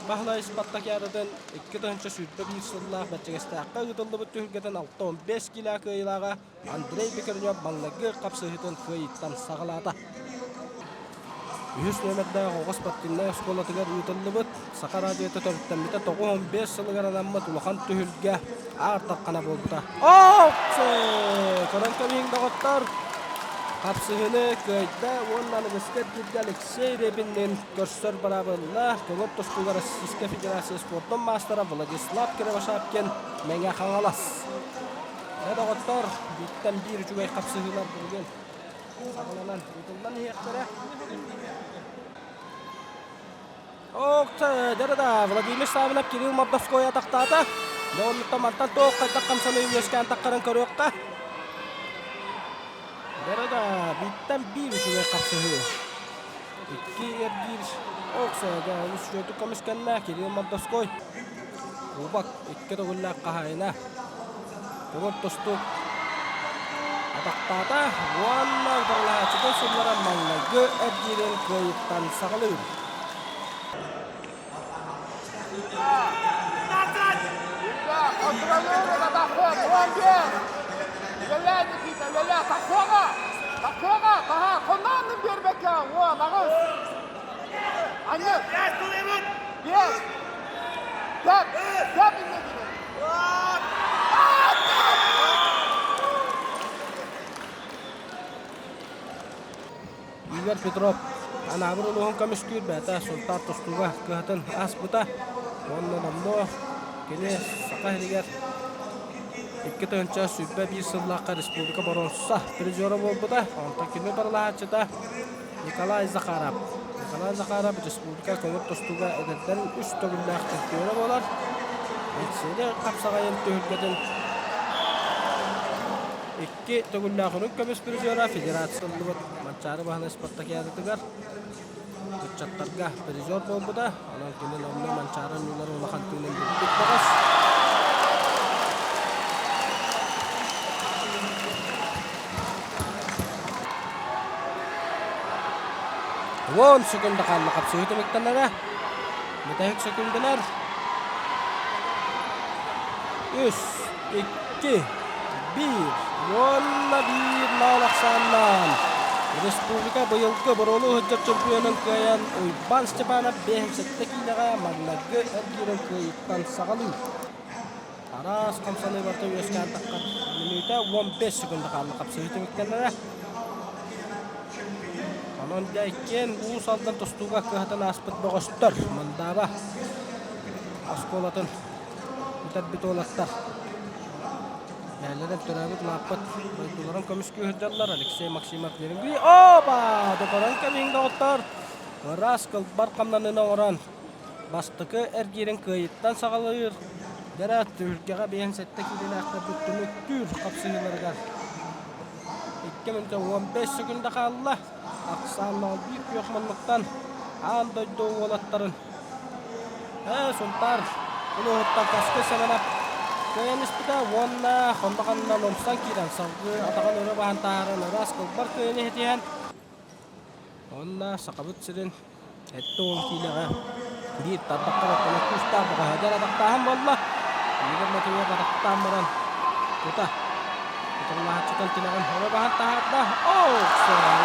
Баһылай Спартакиадатын 2021 сыллаах Бэрдьигэстээххэ ыытыллыбыт түһүлгэтин 65 киилэ кыайыылааҕа Андрей Бекренев маҥнайгы хапсыһыытын кыайыыттан саҕалаата. Үһүс нүөмэрдээх оҕо спортивнай оскуолатыгар ыытыллыбыт Саха радиота төрүттэммитэ 95 сылыгар анаммыт улахан түһүлгэ аар дархана буолбута. Көрөн кэбиһиҥ доҕоттор! Хапсыһыыны кыайда уонна аныгыскы эргииргэ Алексей Рябиннин көрсөр быраабылла көҥүл тустууга Российскай Федерация спордун маастара Владислав Кривошапкин Мэҥэ Хаҥалас. Дьэ доҕоттор, бииртэн биир үчүгэй хапсыһыылар бүгүн саҕаланан ыытыллан иһиэхтэрэ. Ок, да Владимир Савинов Кирилл Мордовской атахтаата. Дьэ оннуттан мантан туох хайдах хамсаныы үөскээн таххарын көрүөххэ. Да бииртэн биир үчүгэй хапсыһыы. Икки эргиир ок, олус үчүгэйдик көмүскэннэ Кирилл Мордовской. Кубок икки төгүллээх хаһаайына. Көҥүл тустуук атахтаата уонна утарылаһааччытын сыллара маҥнайгы эргиирин кыайыттан саҕалыыр. Игорь Петров Анаабыр улууһун көмүскүүр бэйэтэ Сунтаар тустууга кыһатын ааспыта уонна номнуо кини Саха сиригэр 2021 сыллаахха республика боруонса призера буолбута. Онтон кини барылаһааччыта Николай Захаров. Николай Захаров республика көҥүл тустууга эдэрдэрин үс төгүллээх чемпиона буолар. Эҥсиэли хапсаҕайын түһүлгэтин икки төгүллээх үрүҥ көмүс призера федерация ыллыбыт Манчаары Баһылай спартакиадатыгар ыччаттарга призер буолбута. Онон кини номнуо Манчаары оонньууларын улахан тыынын билбит бөҕөс. Уон секунда хаалла хапсыһыы түмүктэнэрэ. Бүтэһик секундалар. Үс, икки, биир уонна биир наал ахсааннаан республика быйылгы боруолуу сылдьар чемпионун кыайан Уйбаан Степанов 57 киилэҕэ маҥнайгы эргиирин кыайыыттан саҕалыыр. Араас хамсаныы барыта үөскээн таххар мүнүүтэ 15 секунда хаалла хапсыһыы түмүктэнэрэ. Онон дьэ иккиэн Уус Алдан тустууга кыһатын ааспыт бөҕөстөр Мындааба оскуолатын бүтэрбит уолаттар бэйэлэрин төрөөбүт улааппыт дойдуларын көмүскүү сылдьаллар Алексей Максимов Нерюнгри Опа! Докорон кэбиһиҥ доҕоттор! Ыраас кылбар хамнаныыны оҥорон Бастакы эргиирин кыайыттан саҕалыыр, дьэрэ түһүлгэҕэ 57 киилэлээхтэрбит түмүктүүр хапсыһыыларыгар 2 15 секунда хаалла. Ахсааннаах биир күөх муннуктан аан дойду уолаттарын Сунтаар улууһуттан Каскы Сэмэнэп кыайан испитэ уонна хонно-ханна умсан киирэн салгыы атаҕын өрө баһан таһааран ыраас кылбар кыайан иһитиһэн уонна Сахабыт сирин 70 киилэҕэ биир тарбахха баттана куустаах бөҕөһөдөр атахтааһын буолла. Игорь Матвеев атахтаан баран тута утарылаһааччытын тилэҕин өрө баһан таһаарда.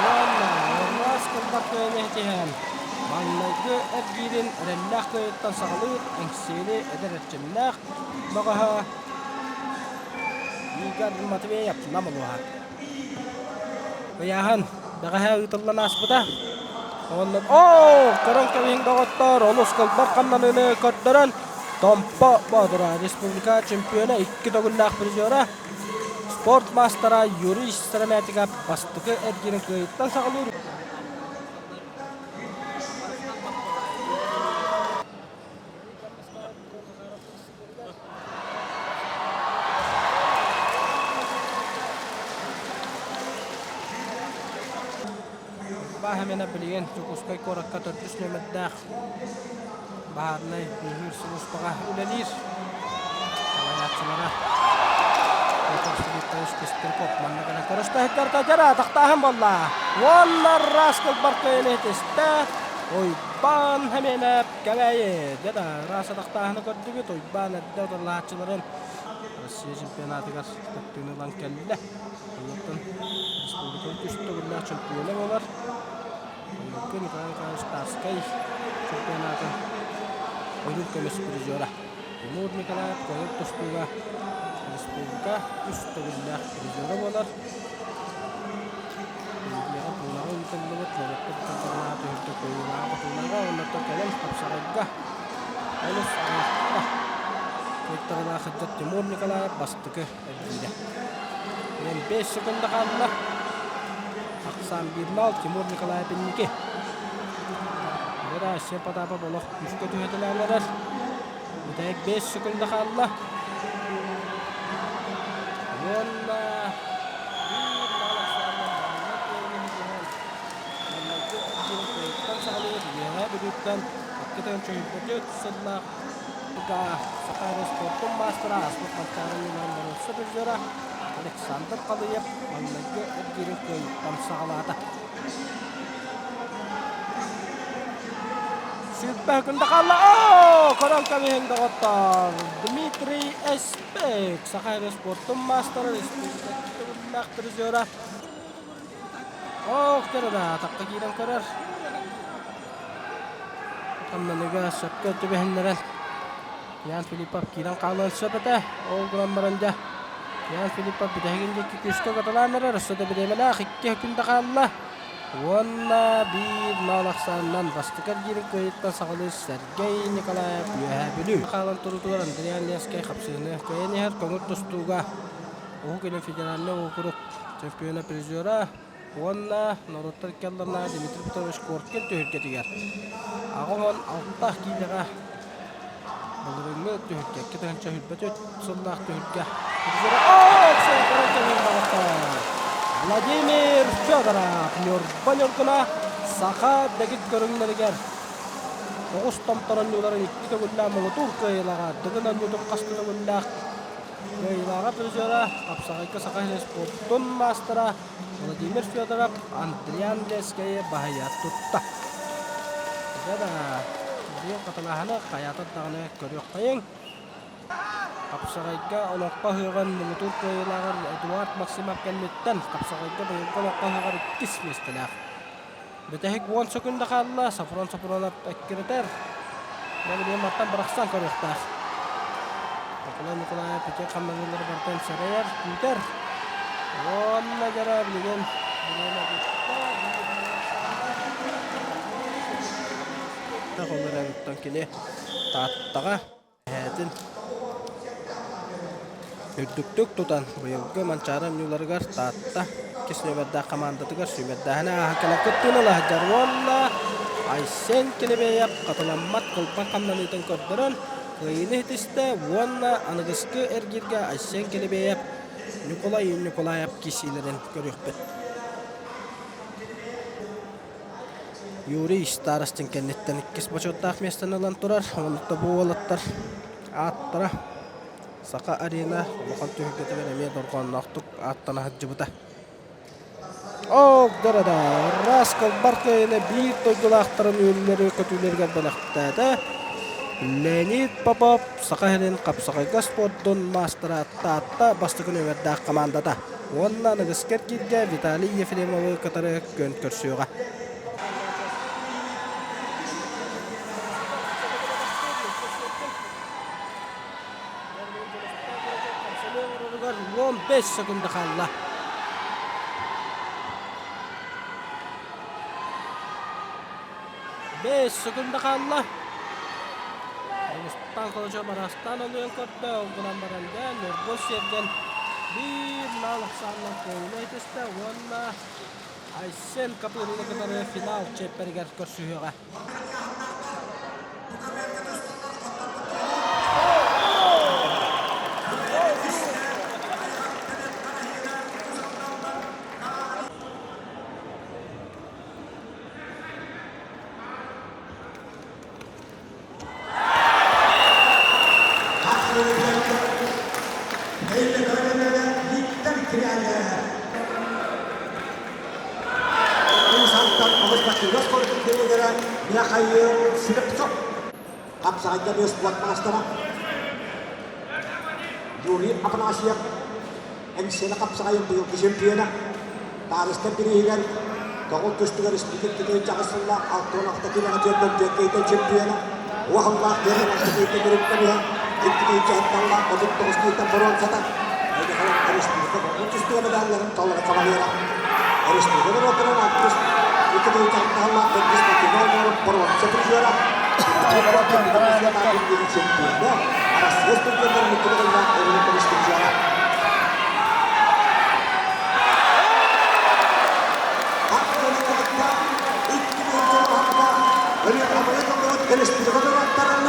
Уонна ыраас кылбар кыайан иһитиһэн маҥнайгы эргиирин эрэллээх кыайыттан саҕалыыр Эҥсиэли эдэр эрчимнээх бөҕөһө Игорь Матвеев Нам улууһа. Ыйааһын бэҕэһээ ыытыллан ааспыта. Уонна оо, көрөн кэбиһиҥ доҕоттоор, олус кылбар хамнаныыны көрдөрөн Томпо Боотура республика чемпиона, икки төгүллээх призера, спорт маастара Юрий Сыромятников бастакы эргиирин кыайыттан саҕалыыр. Баһамена билигин Дьокуускай куоракка төрдүс нүөмэрдээх баһаарынай быыһыыр сулууспаҕа үлэлиир. Салайааччылара Петр Филиппович Пестряков манна кэлэн көрөстөһүттэртэ дьара атахтааһын буолла. Уонна раз кылбар кыайан иһитистэ. Уйбаан Хэмиэнэп Кэбээйи, дьэ да, ыраас атахтааһыны көрдүгүт, Уйбаан эрдэ утарылаһааччыларын Россия чемпионатыгар кыттыыны ылан кэллэ. Оннуттан республика үс төгүллээх чемпиона буолар. Оннукка Николай Николаевич Тарскай чемпионатын өрүү көмүс призера. Тимур Николаев көҥүл тустууга республика үс төгүллээх призера буолар. ыытыллыбыт норуоттар тылларына түһүлгэ кыайыылаах хотулларга уонна кэлэн хапсаҕайга олус аҕыйахта кыайтарыылаах сылдьар Тимур Николаев бастакы эргиирэ. 15 секунда хаалла. Ахсаан биир мал Тимур Николаев инники. Бу Ася Потапов олох күүскэ түһэтэлээн эрэр. Бүтэһик 5 секунда хаалла. Уонна биир мал ахсаанынан манна кыайыыны ситиһэн маҥнайгы эргиирин кыайыыттан саҕалыыр Үөһээ Бүлүүттэн 2 сыллаах Саха спордун маастара ааспыт Манчаары Ньылаан боруоста призера Александр Халыев маҥнайгы эргиирин кыайыыттан саҕалаата. Сүүрбэ күндэ хаалла. Оо, көрөн кэбиһин доҕоттоор. Дмитрий Эспек, Саха спордун маастара, республика төгүллээх призера. Ох, дьэ атахха киирэн көрөр. Хамнаныга сөпкө түбэһиннэрэн Ян Филиппов киирэн хаалыан сөп этэ. Ол гынан баран дьэ Ян Филиппов бүтэһигин диэки күүскэ каталаан эрэр. Өссө да бириэмэлээх икки күндэ хаалла. Уонна биир нал ахсаанынан бастакы эргиирин кыайыттан саҕалыыр Сергей Николаев Үөһээ Бүлүү. Хаалан турутугар Андриан Ленскэй хапсыыны кыайан иһэр көҥүл тустууга Уһук Илин федеральнай уокурук чемпиона призера уонна норуоттар икки Дмитрий Петрович Коркин түһүлгэтигэр 86 киилэҕэ былырыыҥҥы түһүлгэ 2024 сыллаах түһүлгэ призера Владимир Федоров Ньурба Ньургуна саха дэгит көрүҥнэригэр тоҕус томтор оонньууларын икки төгүллээх муҥутуур кыайыылааҕа Дыгын оонньуутун хас да төгүллээх Кыайыылааҕа призера, хапсаҕайга Саха сирин спордун маастара Владимир Федоров Андриан Лескэйи баһыйа тутта. Дьэ да, быйыл хатылааһыны хайаатар даҕаны көрүөххэйиҥ. Хапсаҕайга олоҥхо ыһыаҕын муҥутуур кыайыылааҕар Эдуард Максимов кэнниттэн хапсаҕайга быйылгы олоҥхо ыһыаҕар иккис миэстэлээх. Бүтэһик уон сөкүндэ хаалла, Софрон Софронов эккирэтэр. Бу мантан бырахсан көрүөхтээх. Николай Николаев ити хамнаныылары барытын сэрэйэр, күүтэр. Уонна дьара билигин бириэмэ бүттэ. Ол эрэн кини Тааттаҕа эһээтин үрдүктүк тутан быйылгы Манчаары оонньууларыгар Таатта иккис нүөмэрдээх хамаандатыгар сүүмэрдээһини ааһан кэлэн кыттыыны ыла сылдьар уонна Айсен Килибеев хатыламмат кылбаҥ хамнаныытын көрдөрөн кыайыыны ситистэ уонна аныгыскы эргииргэ Айсен Килибеев Ньукулай Ньукулаев киирсиилэрин көрүөхпүт. Юрий Старостин кэнниттэн иккис бочуоттаах миэстэни ылан турар. Онто бу уолаттар ааттара Саха Арена улахан түһүлгэтигэр эмиэ дорҕоонноохтук ааттана сылдьыбыта. Оогдородо ыраас кылбар кыайыны биир дойдулаахтарын үөрүүлэри көтүүлэригэр бэлэхтээтэ. Леонид Попов Саха сирин хапсаҕайга спордун маастара Таатта бастакы нүөмэрдээх хамаандата. Уонна аныгыскы эргииргэ Виталий Ефремовы кытары күөн көрсүөҕэ. Уон бэс секунда хаалла. Бэс секунда хаалла. Дьулустаан Колочев араастаан олуйан көрдө, ол гынан баран дьэ, Ньургун Сиэргэн биир наал ахсаанынан кыайыыны этистэ уонна Айсен Копырины кытары финал чиэппэригэр көрсүһүөҕэ. Михаил Слепцов, хапсаҕайга спорт маастара Юрий Афанасьев, Эҥсиэли хапсаҕайын быйылгы чемпиона, Таалыстар бирииһигэр Тоҕул тустугар республика тыһыынчаҕа сыллаах 66 киилэҕэ тиэрдэн түөрт чемпиона, уохаллаах диэн алта киһитэ көрүҥтэн икки тыһыынча атталлаах 39 киһиттэн боруонсата, Республика тоҕул тустуга медалларын толору кавалера. Республика норуоттарын алтыс икки тыһыынча төрдүс спортивнай оонньууларын боруонса призера, чемпиона, Арассыыйа студеннарын икки төгүллээх өрүнү көмүс призера. Республика норуоттарын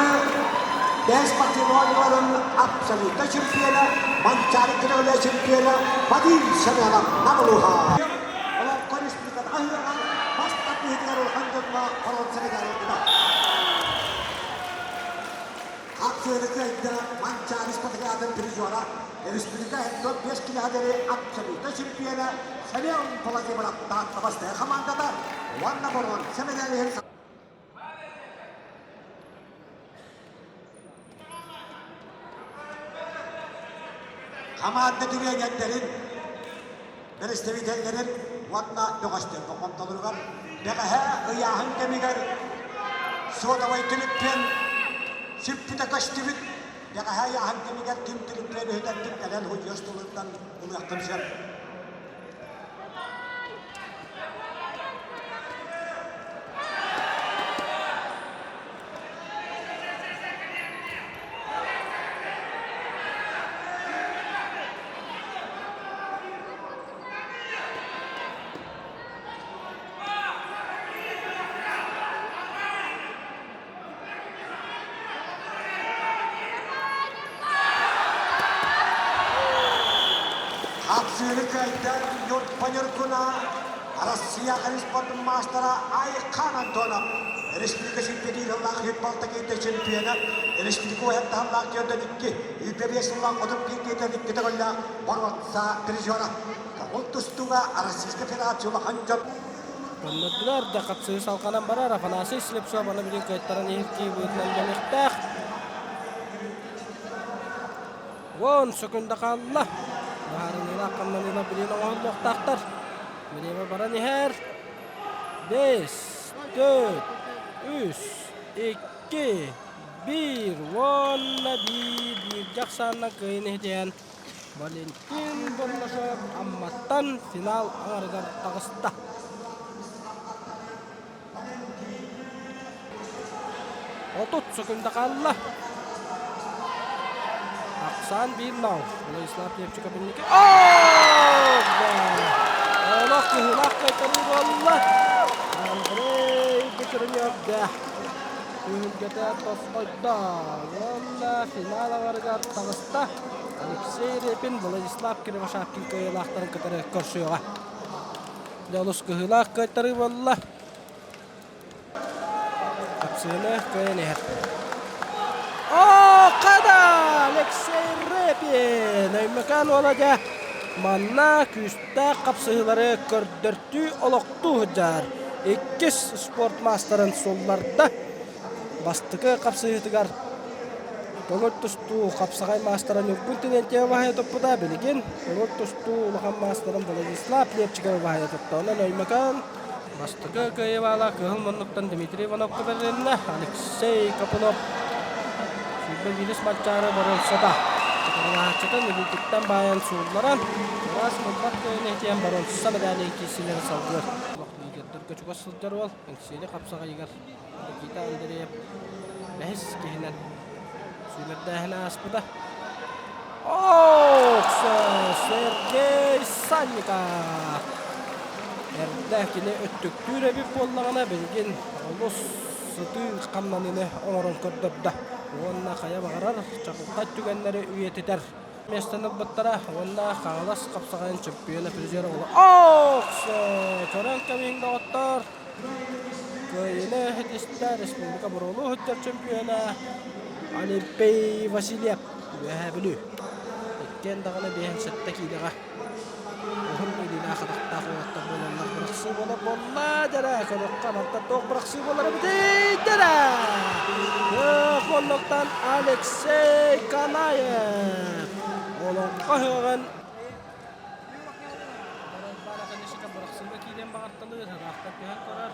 Бэс спортивнай оонньууларын абсолютнай чемпиона, Манчаары күрэҕэ чемпиона Вадим Семенов Намылуха. Олоҥхо республиката аһыаҕар бас тардыһыытыгар улахан дьоҥҥо боруонса медаль ылбыта. Акцияны кыайда Манчаары спартакиадатын призера, республика 45 километры абсолютнай чемпиона Семен Владимиров Таатта бастакы хамаандата уонна боруонса медаль иһин Хамаанда тириэньэрдэрин, бэрэстэбиитэллэрин уонна бөҕөстөр болҕомтолоругар бэҕэһээ ыйааһын кэмигэр суотабай түлүппүөн сүппүтэ көстүбүт. Бэҕэһээ ыйааһын кэмигэр ким түлүппүөн үһүтэрдик кэлэн худьуос тылыттан ылыаххын сөп. Хапсыыры кыайда Ньурба Ньургуна, Россия спортун маастара Айхан Антонов, республика чемпионы сыллаах 106 киитэ чемпиона, республика уһаттаһаллаах 42, 105 сыллаах 31 киитэ икки төгүллээх боруонса призера. Ол тустууга Российскай Федерация улахан дьон Төннөрдүлэр да хапсыһыы салҕанан барар. Афанасий Слепцов аны билин кыайтаран иһэр киһи быһыытынан дьаныахтаах. Уон сөкүндэ хаалла. Быһаарыныылаах хамнаныылар билигин оҥоһуллуохтаахтар. Бириэмэ баран иһэр. Бэс, төрт, үс, икки, биир уонна биир бииргэ ахсаанынан кыайан иһитиһэн Валентин Бурнашев Амматтан финал аҥарыгар таҕыста. 30 секунда хаалла. Ахсаан биир нал. Владислав Левчиков инники. Олох кыһыылаах кайтарыы буолла. Андрей Бочуруневга түһүлгэтэ тосхойдо. Уонна финал аҥарыгар таҕыста. Алексей Репин Владислав Кривошапкин кыайыылаахтарын кытары көрсүөҕэ. Дьэ олус кыһыылаах кыайтарыы буолла. Хапсыыны кыайан иһэр. О, хада! Алексей Репин! Өймөкөөн уола дьэ манна күүстээх хапсыһыылары көрдөртүү олохтуу сылдьар. Иккис спорт маастарын сулларда. Бастакы хапсыһыытыгар көҥүл тустуу хапсаҕай маастара Ньургун Терентьева баһыйа туппута. Билигин көҥүл тустуу улахан маастарын Владислав Лепчикова баһыйа тутта. Онон Өймөкөөн бастакы кыайыылааҕа кыһыл муннуктан Дмитрий Ивановка бэрилиннэ. Алексей Копылов 21 Манчаары боруонсата. Чакырылаһааччытын илиититтэн баайан суулларан, ыраас мылбат кыайан иһитийэн боруонса мэдээлин киирсиилэрин салгыыр. Лидердэргэ чугас сылдьар уол Эҥсиэли хапсаҕайыгар Никита Андреев бэһис киһинэн сүүмэрдээһини ааспыта. Ох, Сергей Санников! Эрдэ кини өттүктүүр эбит буоллаҕына, билигин олус сытыы хамнаныыны оҥорон көрдөрдө. Уонна хайа баҕарар чаҕылхай түгэннэри үйэтитэр миэстэни ылбыттара уонна Хаҥалас хапсаҕайын чемпиона призера буола. Ох, көрөн кэбиһиҥ доҕоттор! Кыайыыны ситистэ республика буруолуу сылдьар чемпиона Олимпий Васильев Үөһээ Бүлүү. Иккиэн даҕаны 57 киилэҕэ уһун илиилээх атахтаах уолаттар буолаллар. Бырахсыы буолар буолла дьэрэ көрүөххэ мантан туох бырахсыы буолар эбитий дьэрэ Көх Алексей Канаев олоҥхо ыһыаҕын Бырахсыыга киириэн баҕарталыыр, ыраахтан түһэн көрөр.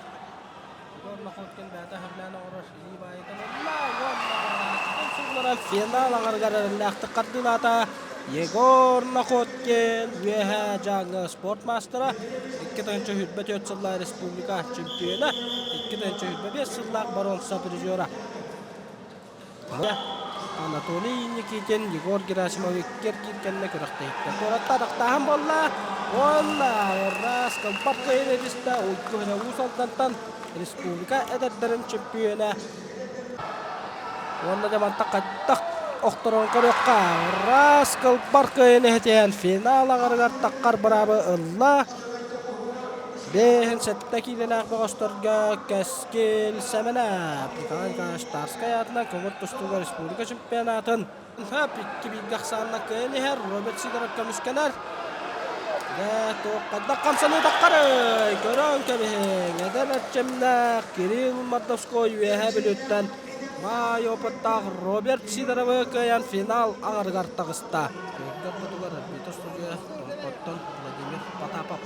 Егор Находкин бэйэтэ сөбүлээн оҥорор илии баайытын ылла уонна суулларан финал аҥарыгар эрэллээхтик хардыылаата. Егор Находкин Үөһээ Дьааҥы спорт маастара, 2024 сыллаах республика чемпиона, 2025 сыллаах боруонса призера. Анатолий Никитин, Егор Герасимов иккиэр кииргэннэ күрэхтэһиктэр. Куоратта атахтааһын буолла. Уонна Урас Кылбар кыайын эдистэ Уйгу Уус Алдантан республика эдэрдэрин чемпиона. Уонна дьэ мантан хайдах охторон көрүөххэ. Урас Кылбар кыайын эһэтиһэн финал аҥарыгар таххар быраабы ылла. Бэһин сэттэ киилэлээх бөҕөстөргө Кэскил Сэмэнэп, Николай Николаевич Тарскай аатынан көҥүл тустууга республика чемпионатын Хөп икки бииргэ ахсаанна кыайан иһэр Роберт Сидоров көмүскэнэр. Дэ туох хайдах хамсаныы таххарый? Көрөн кэбиһиҥ. Эдэр эрчимнээх Кирилл Мордовской Үөһээ Бүлүүттэн баай опыттаах Роберт Сидоровы кыайан финал аҥарыгар таҕыста. Көргө ортотугар арбитр судьуйа Томпоттон Владимир Потапов.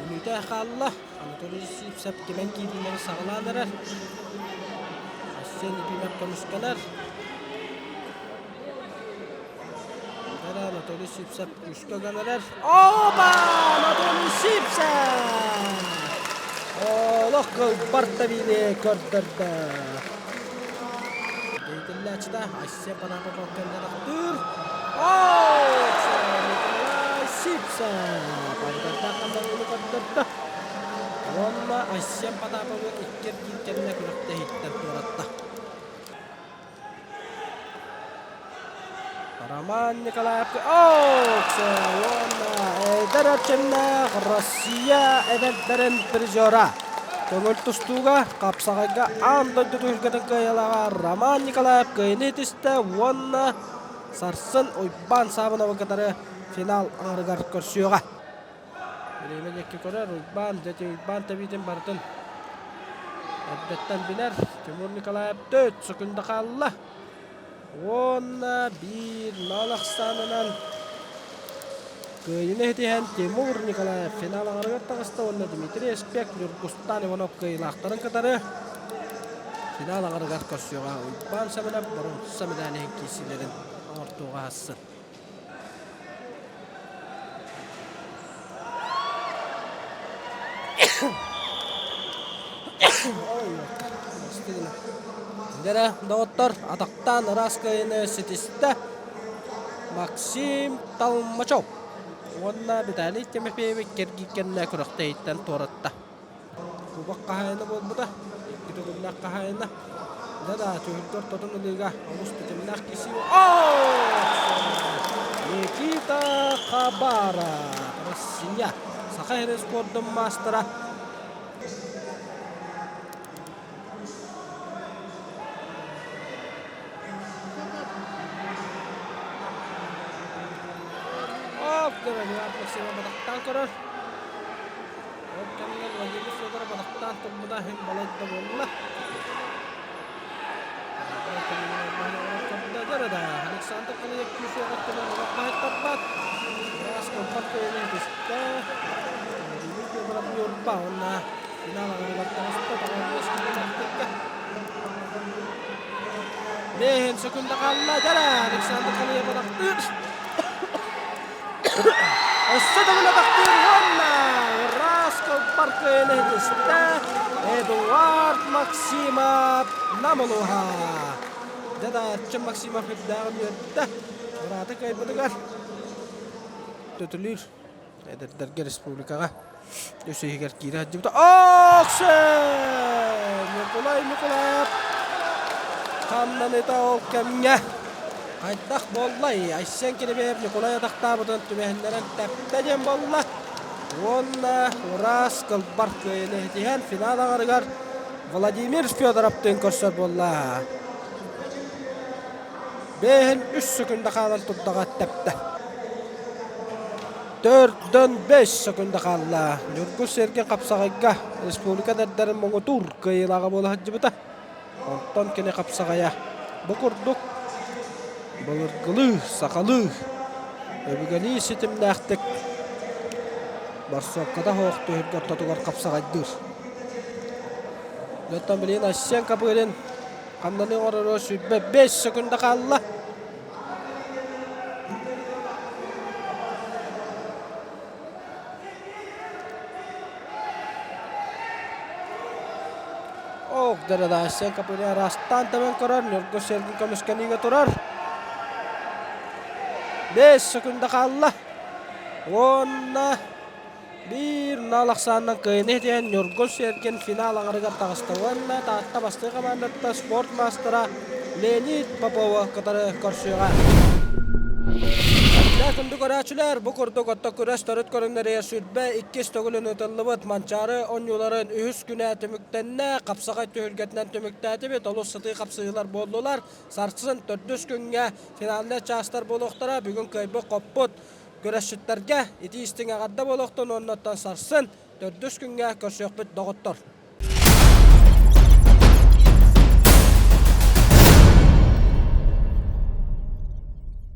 Мүнүүтэ хаалла. Анатолий Сивцев кимэн киириилэри саҕалаан эрэр. Арсен Ефимов көмүскэнэр. Дара Анатолий Сивцев күүскэ ган эрэр. Оба! Анатолий Сивцев! Олох кылбар табиини көрдөрдө. Деятеллээччитэ Айсен Потапов кэннэ тахтыыр. Николай Сивцев! Абыдардаах хамсаныыны көрдөрдө. Уонна Айсен Потаповы икки эргиир кэннэ күрэхтэһииттэн туоратта. Роман Николаев уонна эдэр эрчимнээх Россия эдэрдэрин призера. Көҥүл тустууга хапсаҕайга аан дойду түһүлгэтин кыайыылааҕа Роман Николаев кыайыыны итистэ уонна сарсын Уйбаан Саабыновы кытары финал аҥарыгар көрсүөҕэ. Бириэмэ диэки көрөр Уйбаан, дьэ Уйбаан тэбиитин барытын эрдэттэн билэр. Тимур Николаев 4 секунда хаалла. Уонна биир нал ахсаанынан кыайыыны ситиһэн Тимур Николаев финал аҥарыгар таҕыста уонна Дмитрий Эспек Ньургустан Иванов кыайыылаахтарын кытары финал аҥарыгар көрсүөҕэ. Уйбаан Сэмэнэп боруонса медаль иһин киирсиилэрин оҥортуоҕа аһассын. Дьэрэ, доҕоттор, атахтаан ыраас кыайыыны ситистэ Максим Толмачев уонна Виталий Тимофеевич кэргииккэннэ күрэхтэһииттэн туоратта. Кубок хаһаайына буолбута, икки төгүллээх хаһаайына. Да-да, түһүлгэ ортотун ылыыга олус тэтимнээх киси. Никита Хабаров, Россия, Саха сирин спордун маастара. Оп, көрөр, Максима батахтаан көрөр. Ол кэмҥэ Владимир Федоров атахтаан турбута иһин балайда буолла. Александр Калыев күүс уоҕуттан баһыттарбат. Раз компакт кыайыыны түстэ. Владимир Федоров Ньурба уонна финал аҕарыгар таҕыста. Бэһин секунда хаалла. Дьара Александр Калыев атахтыыр. Өссө төгүл атахтыыр уонна ыраас кылбар кыайыыны ситистэ Эдуард Максимов Нам улууһа. Дьэ да Арчын Максимов үрдээҕин үөрдэ. Быраата кыайбытыгар төтөлүүр эдэрдэргэ республикаҕа үс иһигэр киирэ сылдьыбыта. Оксе! Николай Николаев хамнаныта ол кэмҥэ хайдах буоллай? Айсен Кирибеев Николай атахтаабытын түбэһиннэрэн тэптэ диэн буолла. Уонна ыраас кылбар кыайыыны ситиһэн финал аҥарыгар Владимир Федоровтыын көрсөр буолла. Бэһин үс секунда хаалан турдаҕа тэптэ. Төрдөн бэс секунда хаалла. Ньургу Сергей хапсаҕайга республика эдэрдэрин муҥутуур кыайыылааҕа буола сылдьыбыта. Онтон кини хапсаҕайа бу курдук былыргылыы, сахалыы, өбүгэлии ситимнээхтик барсуокката суох түһүлгэ ортотугар хапсаҕайдыыр. Оттон билигин Айсен Копырин хамнаныы оҥороро 25 секунда хаалла. Көрдөрө да Айсен Копырин араастаан тэбэн көрөр, Ньургу Сергин көмүскэниигэ турар. 5 секунда хаалла. Уонна биир нал ахсаанынан кыайыны иһитиэн Ньургун Сергин финал аҥарыгар таҕыста уонна Таатта бастакы хамаандата спорт маастара Леонид Попова кытары көрсүөҕэ. Дьэ, күндү көрөөччүлэр, бу курдук отто күрэс төрүт көрүҥнэригэр сүрбэ иккис төгүлүн ыытыллыбыт Манчаары оонньууларын үһүс күнэ түмүктэннэ. Хапсаҕай түһүлгэтинэн түмүктээтибит. Олус сытыы хапсыһыылар буоллулар. Сарсын төрдүс күҥҥэ финальнай чаастар буолуохтара. Бүгүн кыайбыт-хоппут күрэсчиттэргэ итии истиҥ эҕэрдэ буолуохтун уонна оттон сарсын төрдүс күҥҥэ көрсүөхпүт доҕоттор.